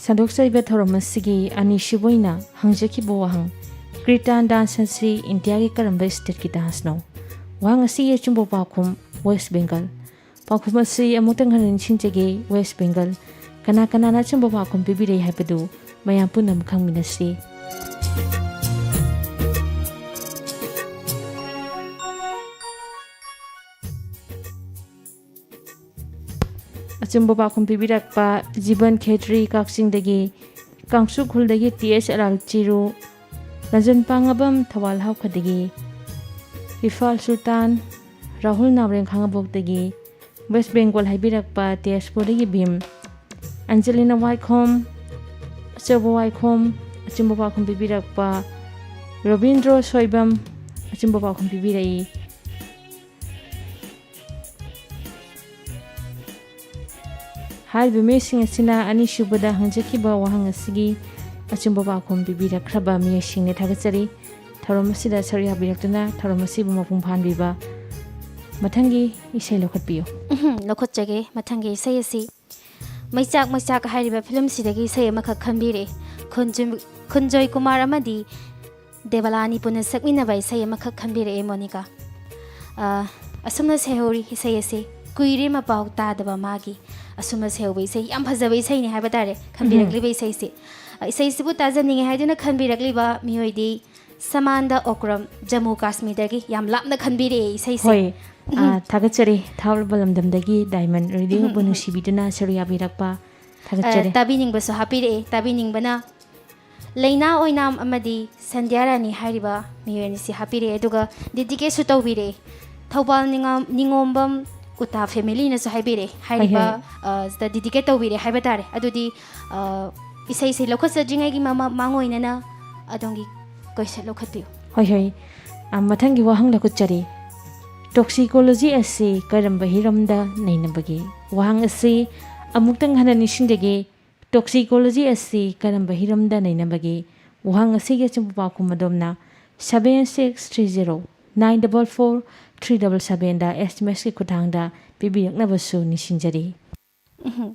ꯁꯟꯗꯣꯛꯆꯔꯤꯕ ꯊꯧꯔꯝ ꯑꯁꯤꯒꯤ ꯑꯅꯤꯁꯨꯕ ꯑꯣꯏꯅ ꯍꯪꯖꯈꯤꯕ ꯋꯥꯍꯪ, ꯀ꯭ꯔꯤꯇꯥꯟ ꯗꯥꯟꯁ ꯑꯁꯤ ꯏꯟꯗꯤꯌꯥꯒꯤ ꯀꯔꯝꯕ ꯁ꯭ꯇꯦꯠꯀꯤ ꯗꯥꯟꯁꯅꯣ? ꯋꯥꯍꯪ ꯑꯁꯤꯒꯤ ꯑꯆꯨꯝꯕ ꯄꯥꯎꯈꯨꯝ, ꯋꯦꯁ ꯕꯦꯡꯒꯜ꯫ ꯄꯥꯎꯈꯨꯝ ꯑꯁꯤ ꯑꯃꯨꯛꯇꯪ ꯍꯟꯅ ꯅꯤꯡꯁꯤꯡꯖꯒꯦ, ꯋꯦꯁ ꯕꯦꯡꯒꯜ꯫ ꯀꯅꯥ ꯀꯅꯥꯅ ꯑꯆꯨꯝꯕ ꯄꯥꯎꯈꯨꯝ ꯄꯤꯕꯤꯔꯛꯏ ꯍꯥꯏꯕꯗꯨ ꯃꯌꯥꯝ ꯄꯨꯝꯅꯃꯛ ꯈꯪꯃꯤꯟꯅꯁꯤ꯫ ꯑꯆꯨꯝꯕ ꯄꯥꯎꯈꯨꯝ ꯄꯤꯕꯤꯔꯛꯄ ꯖꯤꯕꯟ ꯈꯦꯇ꯭ꯔꯤ ꯀꯛꯆꯤꯡꯗꯒꯤ, ꯀꯥꯡꯁꯨ ꯈꯨꯜꯗꯒꯤ ꯇꯤ ꯑꯦꯁ ꯑꯂꯥꯜ ꯆꯤꯔꯨ, ꯔꯟꯖꯟ ꯄꯥꯡꯉꯕꯝ ꯊꯧꯕꯥꯜ ꯍꯥꯎꯈꯗꯒꯤ, ꯏꯐꯥꯜ ꯁꯨꯜꯇꯥꯟ, ꯔꯥꯍꯨꯜ ꯅꯥꯎꯔꯦꯝ ꯈꯥꯉꯕꯣꯛꯇꯒꯤ, ꯋꯦꯁ ꯕꯦꯡꯒꯣꯜ ꯍꯥꯏꯕꯤꯔꯛꯄ ꯇꯦꯖꯄꯨꯔꯗꯒꯤ ꯚꯤꯝ, ꯑꯟꯖꯂꯤꯅ ꯋꯥꯏꯈꯣꯝ, ꯑꯆꯧꯕ ꯋꯥꯏꯈꯣꯝ, ꯑꯆꯨꯝꯕ ꯄꯥꯎꯈꯨꯝ ꯄꯤꯕꯤꯔꯛꯄ ꯔꯣꯕꯤꯟꯗ꯭ꯔꯣ ꯁꯣꯏꯕꯝ, ꯑꯆꯨꯝꯕ ꯄꯥꯎꯈꯨꯝ ꯄꯤꯕꯤꯔꯛꯏ꯫ ꯍꯥꯏꯔꯤꯕ ꯃꯤꯑꯣꯏꯁꯤꯡ ꯑꯁꯤꯅ ꯑꯅꯤꯁꯨꯕꯗ ꯍꯪꯖꯈꯤꯕ ꯋꯥꯍꯪ ꯑꯁꯤꯒꯤ ꯑꯆꯨꯝꯕ ꯄꯥꯎꯈꯨꯝ ꯄꯤꯕꯤꯔꯛꯈ꯭ꯔꯕ ꯃꯤꯑꯣꯏꯁꯤꯡꯅꯤ꯫ ꯊꯥꯒꯠꯆꯔꯤ꯫ ꯊꯧꯔꯝ ꯑꯁꯤꯗ ꯁꯔꯨꯛ ꯌꯥꯕꯤꯔꯛꯇꯨꯅ ꯊꯧꯔꯝ ꯑꯁꯤꯕꯨ ꯃꯄꯨꯡ ꯐꯥꯍꯟꯕꯤꯕ꯫ ꯃꯊꯪꯒꯤ ꯏꯁꯩ ꯂꯧꯈꯠꯄꯤꯌꯨ꯫ ꯎꯝꯍꯨꯝ, ꯂꯧꯈꯠꯆꯒꯦ꯫ ꯃꯊꯪꯒꯤ ꯏꯁꯩ ꯑꯁꯤ ꯃꯩꯆꯥꯛ ꯃꯩꯆꯥꯛ ꯍꯥꯏꯔꯤꯕ ꯐꯤꯂꯝꯁꯤꯗꯒꯤ ꯏꯁꯩ ꯑꯃꯈꯛ ꯈꯟꯕꯤꯔꯦ꯫ ꯈꯨꯟꯖꯣꯏ-, ꯈꯨꯟꯖꯣꯏ ꯀꯨꯃꯥꯔ ꯑꯃꯗꯤ ꯗꯦꯕꯂꯥꯅꯤ ꯄꯨꯟꯅ ꯁꯛꯃꯤꯟꯅꯕ ꯏꯁꯩ ꯑꯃꯈꯛ ꯈꯟꯕꯤꯔꯛꯑꯦ ꯃꯣꯅꯤꯀꯥ꯫ ꯑ, ꯑꯁꯨꯝꯅ ꯁꯩꯍꯧꯔꯤ ꯏꯁꯩ ꯑꯁꯤ꯫ ꯀꯨꯏꯔꯦ ꯃꯄꯥꯎ ꯇꯥꯗꯕ ꯃꯥꯒꯤ꯫ ꯑꯁꯨꯝꯅ ꯁꯩꯍꯧꯕ ꯏꯁꯩ, ꯌꯥꯝ ꯐꯖꯕ ꯏꯁꯩꯅꯤ ꯍꯥꯏꯕ ꯇꯥꯔꯦ, ꯈꯟꯕꯤꯔꯛꯂꯤꯕ ꯏꯁꯩꯁꯤ꯫ ꯑ, ꯏꯁꯩꯁꯤꯕꯨ ꯇꯥꯖꯅꯤꯡꯉꯦ ꯍꯥꯏꯗꯨꯅ ꯈꯟꯕꯤꯔꯛꯂꯤꯕ ꯃꯤꯑꯣꯏꯗꯤ ꯁꯃꯥꯟꯗ ꯑꯣꯀ꯭ꯔꯝ, ꯖꯝꯃꯨ ꯀꯥꯁꯃꯤꯔꯗꯒꯤ꯫ ꯌꯥꯝ ꯂꯥꯞꯅ ꯈꯟꯕꯤꯔꯛꯑꯦ ꯏꯁꯩꯁꯦ꯫ ꯍꯣꯏ, ꯑ, ꯊꯥꯒꯠꯆꯔꯤ꯫ ꯊꯥꯎꯔꯕ ꯂꯝꯗꯝꯗꯒꯤ ꯗꯥꯏꯃꯟ ꯔꯦꯗꯤꯑꯣꯕꯨ ꯅꯨꯡꯁꯤꯕꯤꯗꯨꯅ ꯁꯔꯨꯛ ꯌꯥꯕꯤꯔꯛꯄ꯫ ꯑ, ꯊꯥꯒꯠꯆꯔꯤ꯫ ꯇꯥꯕꯤꯅꯤꯡꯕꯁꯨ ꯍꯥꯞꯄꯤꯔꯛꯑꯦ꯫ ꯇꯥꯕꯤꯅꯤꯡꯕꯅ ꯂꯩꯅꯥ ꯑꯣꯏꯅꯥꯝ ꯑꯃꯗꯤ ꯁꯟꯙ꯭ꯌꯥ ꯔꯥꯅꯤ ꯍꯥꯏꯔꯤꯕ ꯃꯤꯑꯣꯏ ꯑꯅꯤꯁꯤ ꯍꯥꯞꯄꯤꯔꯛꯑꯦ, ꯑꯗꯨꯒ ꯗꯤꯗꯤꯀꯦꯠꯁꯨ ꯇꯧꯕꯤꯔꯛꯑꯦ꯫ ꯊꯧꯕꯥꯜ ꯅꯤꯉꯥꯝ-, ꯅꯤꯉꯣꯝꯕꯝ ꯎꯇꯥ ꯐꯦꯃꯤꯂꯤꯅꯁꯨ ꯍꯥꯏꯕꯤꯔꯛꯑꯦ꯫ ꯍꯥꯏꯔꯤꯕ, ꯍꯣꯏ꯫ ꯑ, ꯁꯤꯗ ꯗꯤꯗꯤꯀꯦꯠ ꯇꯧꯕꯤꯔꯦ ꯍꯥꯏꯕ ꯇꯥꯔꯦ꯫ ꯑꯗꯨꯗꯤ, ꯑ, ꯏꯁꯩꯁꯦ ꯂꯧꯈꯠꯆꯗ꯭ꯔꯤꯉꯩꯒꯤ ꯃꯃꯥ-, ꯃꯥꯡꯑꯣꯏꯅꯅ ꯑꯗꯣꯝꯒꯤ ꯀꯣꯏꯁꯟ ꯂꯧꯈꯠꯄꯤꯌꯨ꯫ ꯍꯣꯏ, ꯍꯣꯏ꯫ ꯑ, ꯃꯊꯪꯒꯤ ꯋꯥꯍꯪ ꯂꯧꯈꯠꯆꯔꯤ꯫ ꯇꯣꯛꯁꯤꯀꯣꯂꯣꯖꯤ ꯑꯁꯤ ꯀꯔꯝꯕ ꯍꯤꯔꯝꯗ ꯅꯩꯅꯕꯒꯦ? ꯋꯥꯍꯪ ꯑꯁꯤ ꯑꯃꯨꯛꯇꯪ ꯍꯟꯅ ꯅꯤꯡꯁꯤꯡꯖꯒꯦ꯫ ꯇꯣꯛꯁꯤꯀꯣꯂꯣꯖꯤ ꯑꯁꯤ ꯀꯔꯝꯕ ꯍꯤꯔꯝꯗ ꯅꯩꯅꯕꯒꯦ? ꯋꯥꯍꯪ ꯑꯁꯤꯒꯤ ꯑꯆꯨꯝꯕ ꯄꯥꯎꯈꯨꯝ ꯑꯗꯣꯝꯅ seven six three zero nine double four three double seven ꯗ ꯑꯦꯁ ꯑꯦꯝ ꯑꯦꯁꯀꯤ ꯈꯨꯠꯊꯥꯡꯗ ꯄꯤꯕꯤꯔꯛꯅꯕꯁꯨ ꯅꯤꯡꯁꯤꯡꯖꯔꯤ꯫ ꯎꯝꯍꯨꯝ꯫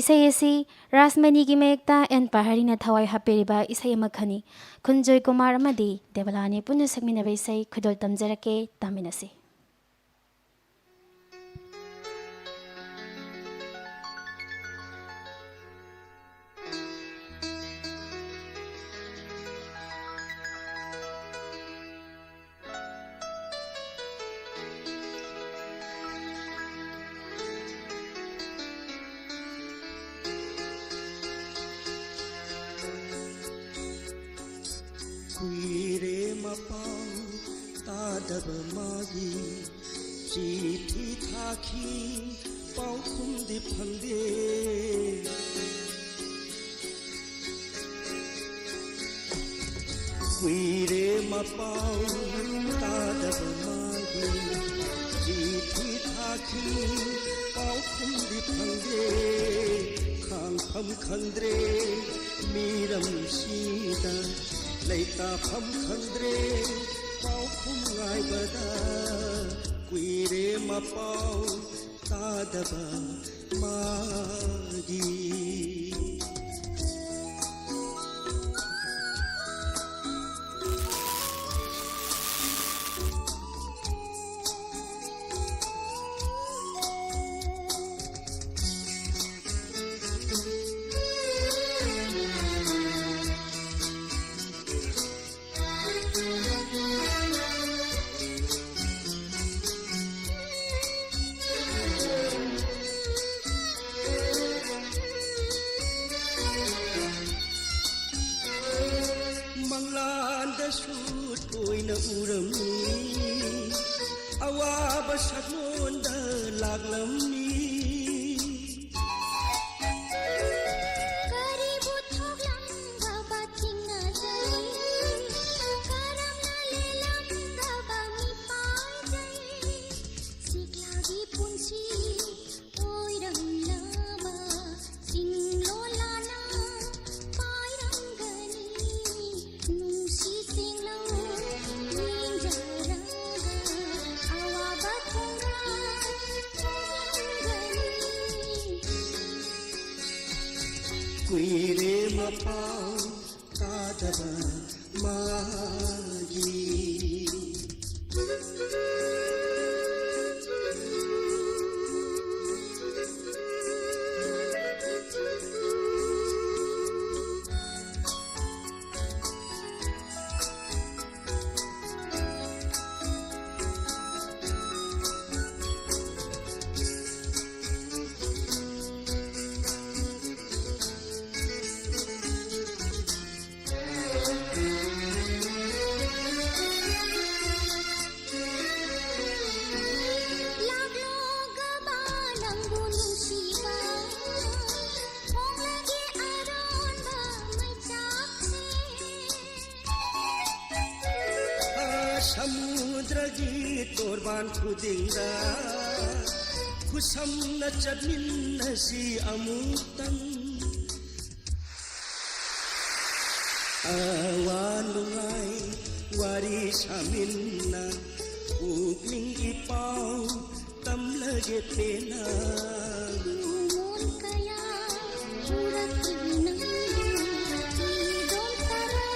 ꯏꯁꯩ ꯑꯁꯤ ꯔꯥꯖꯃꯅꯤꯒꯤ ꯃꯌꯦꯛꯇ ꯑꯦꯟ ꯄꯍꯥꯔꯤꯅ ꯊꯋꯥꯏ ꯍꯥꯞꯄꯤꯔꯤꯕ ꯏꯁꯩ ꯑꯃꯈꯛꯅꯤ꯫ ꯈꯨꯟꯖꯣꯏ ꯀꯨꯃꯥꯔ ꯑꯃꯗꯤ ꯗꯦꯕꯂꯥꯅꯤ ꯄꯨꯟꯅ ꯁꯛꯃꯤꯟꯅꯕ ꯏꯁꯩ ꯈꯨꯗꯣꯜ ꯇꯝꯖꯔꯛꯀꯦ, ꯇꯥꯃꯤꯟꯅꯁꯤ꯫ ꯀꯨꯏꯔꯦ ꯃꯄꯥꯎ ꯇꯥꯗꯕ ꯃꯥꯒꯤ, ꯆꯤꯊꯤ ꯊꯥꯈꯤ ꯄꯥꯎꯈꯨꯝꯗꯤ ꯐꯪꯗꯦ꯫ ꯀꯨꯏꯔꯦ ꯃꯄꯥꯎ ꯇꯥꯗꯕ ꯃꯥꯒꯤ, ꯆꯤꯊꯤ ꯊꯥꯈꯤ ꯄꯥꯎꯈꯨꯝꯗꯤ ꯐꯪꯗꯦ꯫ ꯈꯥꯡꯐꯝ ꯈꯪꯗ꯭ꯔꯦ ꯃꯤꯔꯝꯁꯤꯗ, ꯂꯩꯇꯥꯐꯝ ꯈꯪꯗ꯭ꯔꯦ ꯄꯥꯎꯈꯨꯝ ꯉꯥꯏꯕꯗ꯫ ꯀꯨꯏꯔꯦ ꯃꯄꯥꯎ ꯇꯥꯗꯕ ꯃꯥꯒꯤ꯫ ꯁꯨ ꯇꯣꯏꯅ ꯎꯔꯝꯃꯤ꯫ ꯑꯋꯥꯕ ꯁꯛꯂꯣꯟꯗ ꯂꯥꯛꯂꯝꯃꯤ꯫ ꯀꯔꯤꯕꯨ ꯊꯣꯛꯂꯝꯗꯕ ꯊꯦꯡꯅꯖꯩ, ꯀꯔꯝꯅ ꯂꯦꯜꯂꯝꯗꯕ ꯃꯤꯄꯥꯏꯖꯩ꯫ ꯁꯤꯛꯂꯥꯒꯤ ꯄꯨꯟꯁꯤ ꯑꯣꯏꯔꯝꯂꯕ ꯆꯤꯡꯂꯣꯜꯂꯥꯅ ꯄꯥꯏꯔꯝꯒꯅꯤ꯫ ꯅꯨꯡꯁꯤ ꯆꯤꯡꯂꯧ ꯌꯦꯡꯖꯔꯒ ꯑꯋꯥꯕ ꯈꯣꯡꯒꯥꯏ ꯈꯣꯡꯂꯝꯒꯅꯤ꯫ ꯀꯨꯏꯔꯦ ꯃꯄꯥꯎ ꯇꯥꯗꯕ ꯃꯥꯒꯤ꯫ ꯂꯥꯛꯂꯣꯒꯕ ꯅꯪꯕꯨ ꯅꯨꯡꯁꯤꯕ, ꯍꯣꯡꯂꯒꯦ ꯑꯔꯣꯟꯕ ꯃꯩꯆꯥꯛꯁꯦ꯫ ꯁꯃꯨꯗ꯭ꯔꯒꯤ ꯇꯣꯔꯕꯥꯟ ꯈꯨꯗꯤꯡꯗ ꯈꯨꯁꯝꯅ ꯆꯠꯃꯤꯟꯅꯁꯤ ꯑꯃꯨꯛꯇꯪ꯫ ꯑꯋꯥ ꯅꯨꯡꯉꯥꯏ ꯋꯥꯔꯤ ꯁꯥꯃꯤꯟꯅ ꯄꯨꯛꯅꯤꯡꯒꯤ ꯄꯥꯎ ꯇꯝꯂꯒꯦ ꯄꯦꯟꯅ꯫ ꯈꯨꯃꯣꯟ ꯀꯌꯥ ꯄꯨꯔꯛꯈꯤ ꯅꯪꯕꯨ ꯏꯗꯣꯝ ꯇꯔꯥ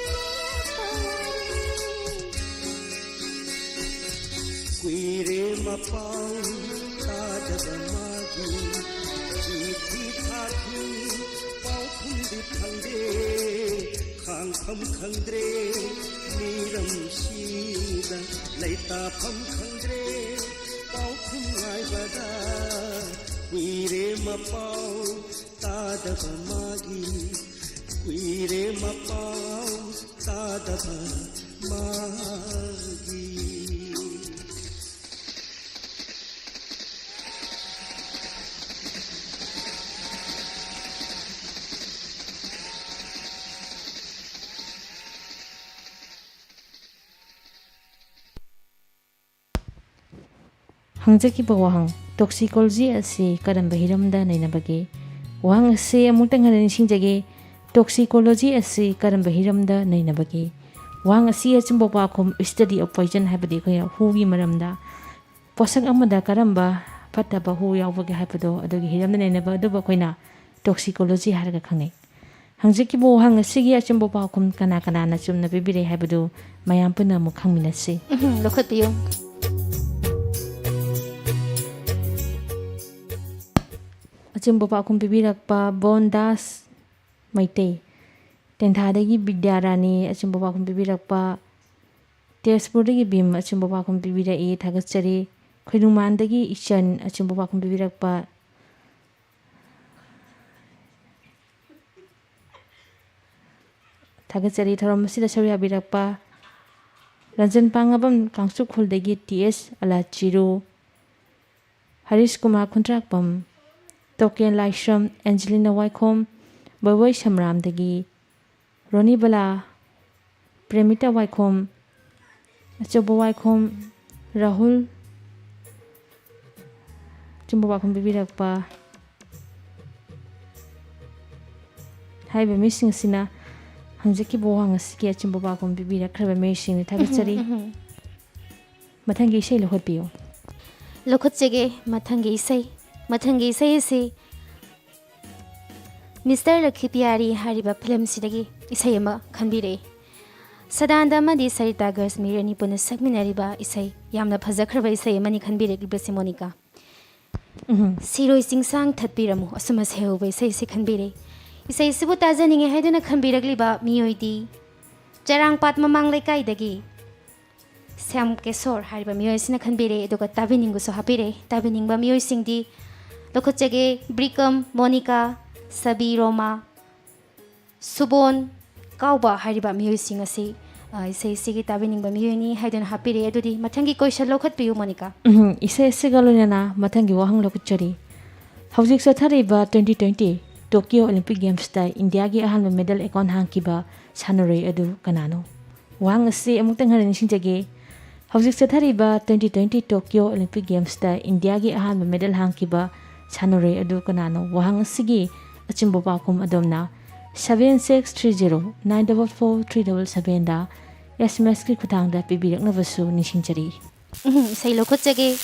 ꯂꯦꯞꯄ ꯋꯥꯔꯤ꯫ ꯀꯨꯏꯔꯦ ꯃꯄꯥꯎ ꯇꯥꯗꯕ ꯃꯥꯒꯤ꯫ ꯆꯤꯊꯤ ꯊꯥꯈꯤ ꯄꯥꯎꯈꯨꯝꯗꯤ ꯐꯪꯗꯦ꯫ ꯈꯥꯡꯐꯝ ꯈꯪꯗ꯭ꯔꯦ ꯃꯤꯔꯝꯁꯤꯗ ꯂꯩꯇꯥꯐꯝ ꯈꯪꯗ꯭ꯔꯦ꯫ ꯄꯥꯎꯈꯨꯝ ꯉꯥꯏꯕꯗ ꯀꯨꯏꯔꯦ ꯃꯄꯥꯎ ꯇꯥꯗꯕ ꯃꯥꯒꯤ꯫ ꯀꯨꯏꯔꯦ ꯃꯄꯥꯎ ꯇꯥꯗꯕ ꯃꯥꯒꯤ꯫ ꯍꯪꯖꯈꯤꯕ ꯋꯥꯍꯪ, ꯇꯣꯛꯁꯤꯀꯣꯂꯣꯖꯤ ꯑꯁꯤ ꯀꯔꯝꯕ ꯍꯤꯔꯝꯗ ꯅꯩꯅꯕꯒꯦ? ꯋꯥꯍꯪ ꯑꯁꯤ ꯑꯃꯨꯛꯇꯪ ꯍꯟꯅ ꯅꯤꯡꯁꯤꯡꯖꯒꯦ꯫ ꯇꯣꯛꯁꯤꯀꯣꯂꯣꯖꯤ ꯑꯁꯤ ꯀꯔꯝꯕ ꯍꯤꯔꯝꯗ ꯅꯩꯅꯕꯒꯦ? ꯋꯥꯍꯪ ꯑꯁꯤ ꯑꯆꯨꯝꯕ ꯄꯥꯎꯈꯨꯝ, study of poison ꯍꯥꯏꯕꯗꯤ ꯑꯩꯈꯣꯏꯅ ꯍꯨꯒꯤ ꯃꯔꯝꯗ, ꯄꯣꯠꯁꯛ ꯑꯃꯗ ꯀꯔꯝꯕ ꯐꯠꯇꯕ ꯍꯨ ꯌꯥꯎꯕꯒꯦ ꯍꯥꯏꯕꯗꯣ, ꯑꯗꯨꯒꯤ ꯍꯤꯔꯝꯗ ꯅꯩꯅꯕ ꯑꯗꯨꯕꯨ ꯑꯩꯈꯣꯏꯅ ꯇꯣꯛꯁꯤꯀꯣꯂꯣꯖꯤ ꯍꯥꯏꯔꯒ ꯈꯪꯅꯩ꯫ ꯍꯪꯖꯈꯤꯕ ꯋꯥꯍꯪ ꯑꯁꯤꯒꯤ ꯑꯆꯨꯝꯕ ꯄꯥꯎꯈꯨꯝ ꯀꯅꯥ ꯀꯅꯥꯅ ꯆꯨꯝꯅ ꯄꯤꯕꯤꯔꯦ ꯍꯥꯏꯕꯗꯨ ꯃꯌꯥꯝ ꯄꯨꯟꯅ ꯑꯃꯨꯛ ꯈꯪꯃꯤꯟꯅꯁꯤ꯫ ꯎꯝ, ꯂꯧꯈꯠꯄꯤꯌꯨ꯫ ꯑꯆꯨꯝꯕ ꯄꯥꯎꯈꯨꯝ ꯄꯤꯕꯤꯔꯛꯄ ꯕꯣꯟꯗꯥꯁ ꯃꯩꯇꯩ, ꯇꯦꯟꯊꯥꯗꯒꯤ ꯕꯤꯗ꯭ꯌꯥꯔꯥꯅꯤ ꯑꯆꯨꯝꯕ ꯄꯥꯎꯈꯨꯝ ꯄꯤꯕꯤꯔꯛꯄ, ꯇꯦꯖꯄꯨꯔꯗꯒꯤ ꯚꯤꯝ ꯑꯆꯨꯝꯕ ꯄꯥꯎꯈꯨꯝ ꯄꯤꯕꯤꯔꯛꯏ, ꯊꯥꯒꯠꯆꯔꯤ꯫ ꯈꯣꯏꯅꯨꯡꯃꯥꯟꯗꯒꯤ ꯏꯆꯟ ꯑꯆꯨꯝꯕ ꯄꯥꯎꯈꯨꯝ ꯄꯤꯕꯤꯔꯛꯄ, ꯊꯥꯒꯠꯆꯔꯤ꯫ ꯊꯧꯔꯝ ꯑꯁꯤꯗ ꯁꯔꯨꯛ ꯌꯥꯕꯤꯔꯛꯄ ꯔꯟꯖꯟ ꯄꯥꯡꯉꯕꯝ ꯀꯥꯡꯆꯨꯈꯨꯜꯗꯒꯤ ꯇꯤ ꯑꯦꯁ ꯑꯂꯥꯆꯤꯔꯨ, ꯍꯔꯤꯁ ꯀꯨꯃꯥꯔ ꯈꯨꯟꯗ꯭ꯔꯥꯛꯄꯝ, ꯇꯣꯀꯦꯟ ꯂꯥꯏꯁ꯭ꯔꯝ, ꯑꯦꯟꯖꯦꯂꯤꯅꯥ ꯋꯥꯏꯈꯣꯝ, ꯕꯣꯏꯕꯣꯏ ꯁꯝꯔꯥꯝꯗꯒꯤ ꯔꯣꯅꯤꯕꯂꯥ, ꯄ꯭ꯔꯦꯃꯤꯇꯥ ꯋꯥꯏꯈꯣꯝ, ꯑꯆꯧꯕ ꯋꯥꯏꯈꯣꯝ, ꯔꯥꯍꯨꯜ, ꯑꯆꯨꯝꯕ ꯄꯥꯎꯈꯨꯝ ꯄꯤꯕꯤꯔꯛꯄ ꯍꯥꯏꯔꯤꯕ ꯃꯤꯁꯤꯡ ꯑꯁꯤꯅ ꯍꯪꯖꯈꯤꯕ ꯋꯥꯍꯪ ꯑꯁꯤꯒꯤ ꯑꯆꯨꯝꯕ ꯄꯥꯎꯈꯨꯝ ꯄꯤꯕꯤꯔꯛꯈ꯭ꯔꯕ ꯃꯤꯑꯣꯏꯁꯤꯡꯅꯤ꯫ ꯊꯥꯒꯠꯆꯔꯤ꯫ ꯎꯝ, ꯎꯝ꯫ ꯃꯊꯪꯒꯤ ꯏꯁꯩ ꯂꯧꯈꯠꯄꯤꯌꯨ꯫ ꯂꯧꯈꯠꯆꯒꯦ ꯃꯊꯪꯒꯤ ꯏꯁꯩ꯫ ꯃꯊꯪꯒꯤ ꯏꯁꯩ ꯑꯁꯤ ꯃꯤꯁꯇꯔ ꯂꯛꯈꯤ ꯄꯤꯌꯥꯔꯤ ꯍꯥꯏꯔꯤꯕ ꯐꯤꯂꯝꯁꯤꯗꯒꯤ ꯏꯁꯩ ꯑꯃ ꯈꯟꯕꯤꯔꯛꯏ꯫ ꯁꯗꯥꯅꯟꯗ ꯑꯃꯗꯤ ꯁꯔꯤꯇꯥ ꯒꯔꯁꯃꯤꯔ ꯑꯅꯤ ꯄꯨꯟꯅ ꯁꯛꯃꯤꯟꯅꯔꯤꯕ ꯏꯁꯩ, ꯌꯥꯝꯅ ꯐꯖꯈ꯭ꯔꯕ ꯏꯁꯩ ꯑꯃꯅꯤ ꯈꯟꯕꯤꯔꯛꯂꯤꯕꯁꯤ ꯃꯣꯅꯤꯀꯥ꯫ ꯎꯝ꯫ ꯁꯤꯔꯣꯏ ꯆꯤꯡꯁꯥꯡ ꯊꯠꯄꯤꯔꯝꯃꯨ, ꯑꯁꯨꯝ ꯑꯁꯦ ꯍꯧꯕ ꯏꯁꯩꯁꯤ ꯈꯟꯕꯤꯔꯛꯏ꯫ ꯏꯁꯩꯁꯤꯕꯨ ꯇꯥꯖꯅꯤꯡꯉꯦ ꯍꯥꯏꯗꯨꯅ ꯈꯟꯕꯤꯔꯛꯂꯤꯕ ꯃꯤꯑꯣꯏꯗꯤ ꯆꯔꯥꯡꯄꯥꯠ ꯃꯃꯥꯡ ꯂꯩꯀꯥꯏꯗꯒꯤ ꯁ꯭ꯌꯥꯝ ꯀꯦꯁꯣꯔ ꯍꯥꯏꯔꯤꯕ ꯃꯤꯑꯣꯏ ꯑꯁꯤꯅ ꯈꯟꯕꯤꯔꯦ, ꯑꯗꯨꯒ ꯇꯥꯕꯤꯅꯤꯡꯕꯁꯨ ꯍꯥꯞꯄꯤꯔꯦ꯫ ꯇꯥꯕꯤꯅꯤꯡꯕ ꯃꯤꯑꯣꯏꯁꯤꯡꯗꯤ ꯂꯧꯈꯠꯆꯒꯦ, ꯕ꯭ꯔꯤꯀꯝ, ꯃꯣꯅꯤꯀꯥ, ꯁꯕꯤ, ꯔꯣꯃꯥ, ꯁꯨꯕꯣꯟ ꯀꯥꯎꯕ ꯍꯥꯏꯔꯤꯕ ꯃꯤꯑꯣꯏꯁꯤꯡ ꯑꯁꯤ, ꯑ, ꯏꯁꯩꯁꯤꯒꯤ ꯇꯥꯕꯤꯅꯤꯡꯕ ꯃꯤꯑꯣꯏꯅꯤ ꯍꯥꯏꯗꯨꯅ ꯍꯥꯞꯄꯤꯔꯦ꯫ ꯑꯗꯨꯗꯤ ꯃꯊꯪꯒꯤ question ꯂꯧꯈꯠꯄꯤꯌꯨ, ꯃꯣꯅꯤꯀꯥ꯫ ꯎꯝ, ꯏꯁꯩ ꯑꯁꯤꯒ ꯂꯣꯏꯅꯅ ꯃꯊꯪꯒꯤ ꯋꯥꯍꯪ ꯂꯧꯈꯠꯆꯔꯤ꯫ ꯍꯧꯖꯤꯛ ꯆꯠꯊꯔꯤꯕ twenty twenty Tokyo Olympic Gamesꯇ ꯏꯟꯗꯤꯌꯥꯒꯤ ꯑꯍꯥꯟꯕ medal account ꯍꯥꯡꯈꯤꯕ ꯁꯥꯟꯅꯔꯣꯏ ꯑꯗꯨ ꯀꯅꯥꯅꯣ? ꯋꯥꯍꯪ ꯑꯁꯤ ꯑꯃꯨꯛꯇꯪ ꯍꯟꯅ ꯅꯤꯡꯁꯤꯡꯖꯒꯦ꯫ ꯍꯧꯖꯤꯛ ꯆꯠꯊꯔꯤꯕ twenty twenty Tokyo Olympic Gamesꯇ ꯏꯟꯗꯤꯌꯥꯒꯤ ꯑꯍꯥꯟꯕ medal ꯍꯥꯡꯈꯤꯕ ꯁꯥꯟꯅꯔꯣꯏ ꯑꯗꯨ ꯀꯅꯥꯅꯣ? ꯋꯥꯍꯪ ꯑꯁꯤꯒꯤ ꯑꯆꯨꯝꯕ ꯄꯥꯎꯈꯨꯝ ꯑꯗꯣꯝꯅ seven six three zero nine double four three double sevenꯗ SMSꯀꯤ ꯈꯨꯠꯊꯥꯡꯗ ꯄꯤꯕꯤꯔꯛꯅꯕꯁꯨ ꯅꯤꯡꯁꯤꯡꯖꯔꯤ꯫ ꯎꯝ, ꯏꯁꯩ ꯂꯧꯈꯠꯆꯒꯦ꯫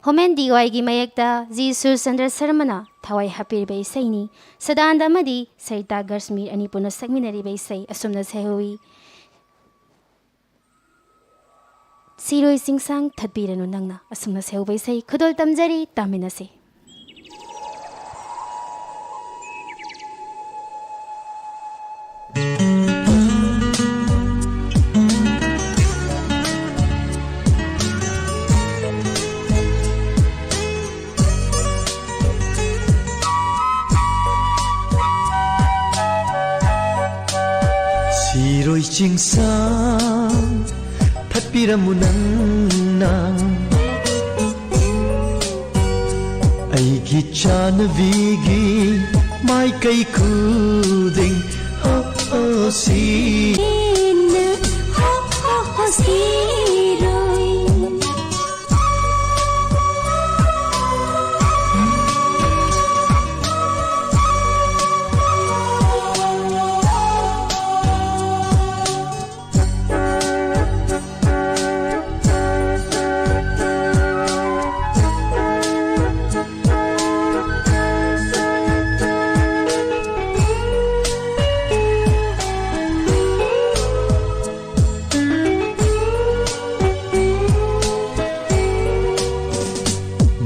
ꯍꯣꯃꯦꯟ ꯗꯤꯋꯥꯏꯒꯤ ꯃꯌꯦꯛꯇ ꯖꯤ ꯁꯨꯔꯆꯟꯗ꯭ꯔ ꯁꯔꯃꯅ ꯊꯋꯥꯏ ꯍꯥꯞꯄꯤꯔꯤꯕ ꯏꯁꯩꯅꯤ꯫ ꯁꯗꯥꯟꯗ ꯑꯃꯗꯤ ꯁꯔꯤꯇꯥ ꯒꯔꯁꯃꯤꯔ ꯑꯅꯤ ꯄꯨꯟꯅ ꯁꯛꯃꯤꯟꯅꯔꯤꯕ ꯏꯁꯩ ꯑꯁꯨꯝꯅ ꯁꯩꯍꯧꯏ꯫ ꯁꯤꯔꯣꯏ ꯆꯤꯡꯁꯥꯡ ꯊꯠꯄꯤꯔꯅꯨ ꯅꯪꯅ, ꯑꯁꯨꯝꯅ ꯁꯩꯍꯧꯕ ꯏꯁꯩ ꯈꯨꯗꯣꯜ ꯇꯝꯖꯔꯤ, ꯇꯥꯃꯤꯟꯅꯁꯤ꯫ ꯁꯤꯔꯣꯏ ꯆꯤꯡꯁꯥꯡ ꯊꯠꯄꯤꯔꯝꯃꯨ ꯅꯪꯅ, ꯑꯩꯒꯤ ꯆꯥꯟꯅꯕꯤꯒꯤ ꯃꯥꯏꯀꯩ ꯈꯨꯗꯤꯡ꯫ ꯍꯣ, ꯍꯣ, ꯁꯤ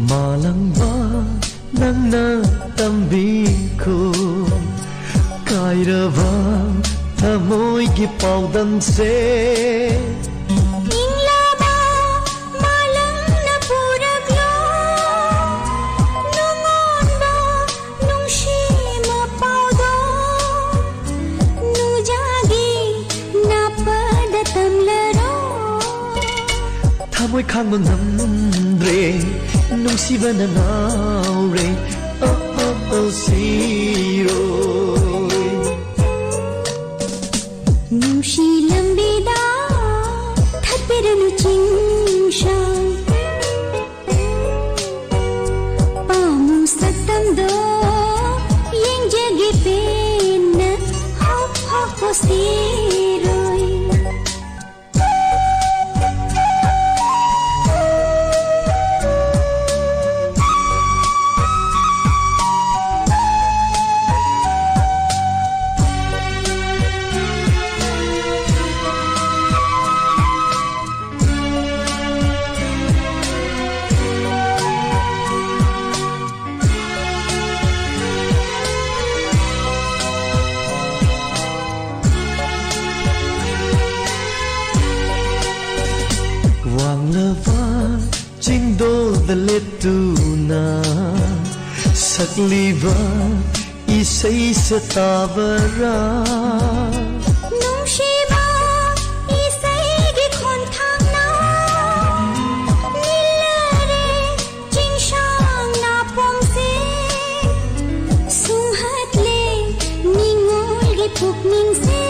ꯃꯥꯂꯪꯕ ꯅꯪꯅ ꯇꯝꯕꯤꯈꯣ, ꯀꯥꯏꯔꯕ ꯊꯃꯣꯏꯒꯤ ꯄꯥꯎꯗꯝꯁꯦ꯫ ꯏꯪꯂꯕ ꯃꯥꯂꯪꯅ ꯄꯨꯔꯛꯂꯣ, ꯅꯨꯡꯉꯣꯟꯕ ꯅꯨꯡꯁꯤ ꯃꯄꯥꯎꯗꯣ꯫ ꯉꯝꯗ꯭ꯔꯦ, ꯅꯨꯡꯁꯤꯕꯅ ꯉꯥꯎꯔꯦ, ꯑꯣ, ꯑꯣ, ꯑꯣ, ꯁꯤꯔꯣꯏ꯫ ꯅꯨꯡꯁꯤ ꯂꯝꯕꯤꯗ ꯊꯠꯄꯤꯔꯅꯨ ꯆꯤꯡꯁꯥꯡ, ꯄꯥꯝꯃꯨ ꯁꯛꯇꯝꯗꯣ ꯌꯦꯡꯖꯒꯦ ꯄꯦꯟꯅ, ꯍꯣ, ꯍꯣ, ꯍꯣ, ꯁꯤꯔꯣꯏ꯫ ꯋꯥꯡꯂꯕ ꯆꯤꯡꯗꯣꯜꯗ ꯂꯦꯞꯇꯨꯅ ꯁꯛꯂꯤꯕ ꯏꯁꯩ ꯁꯛꯇꯥꯕꯔꯥ? ꯅꯨꯡꯁꯤꯕ ꯏꯁꯩꯒꯤ ꯈꯣꯟꯊꯥꯡꯅ ꯅꯤꯜꯂꯔꯦ ꯆꯤꯡꯁꯥꯡ ꯅꯥꯄꯣꯝꯁꯦ, ꯁꯨꯝꯍꯠꯂꯦ ꯅꯤꯡꯉꯣꯜꯒꯤ ꯄꯨꯛꯅꯤꯡꯁꯦ꯫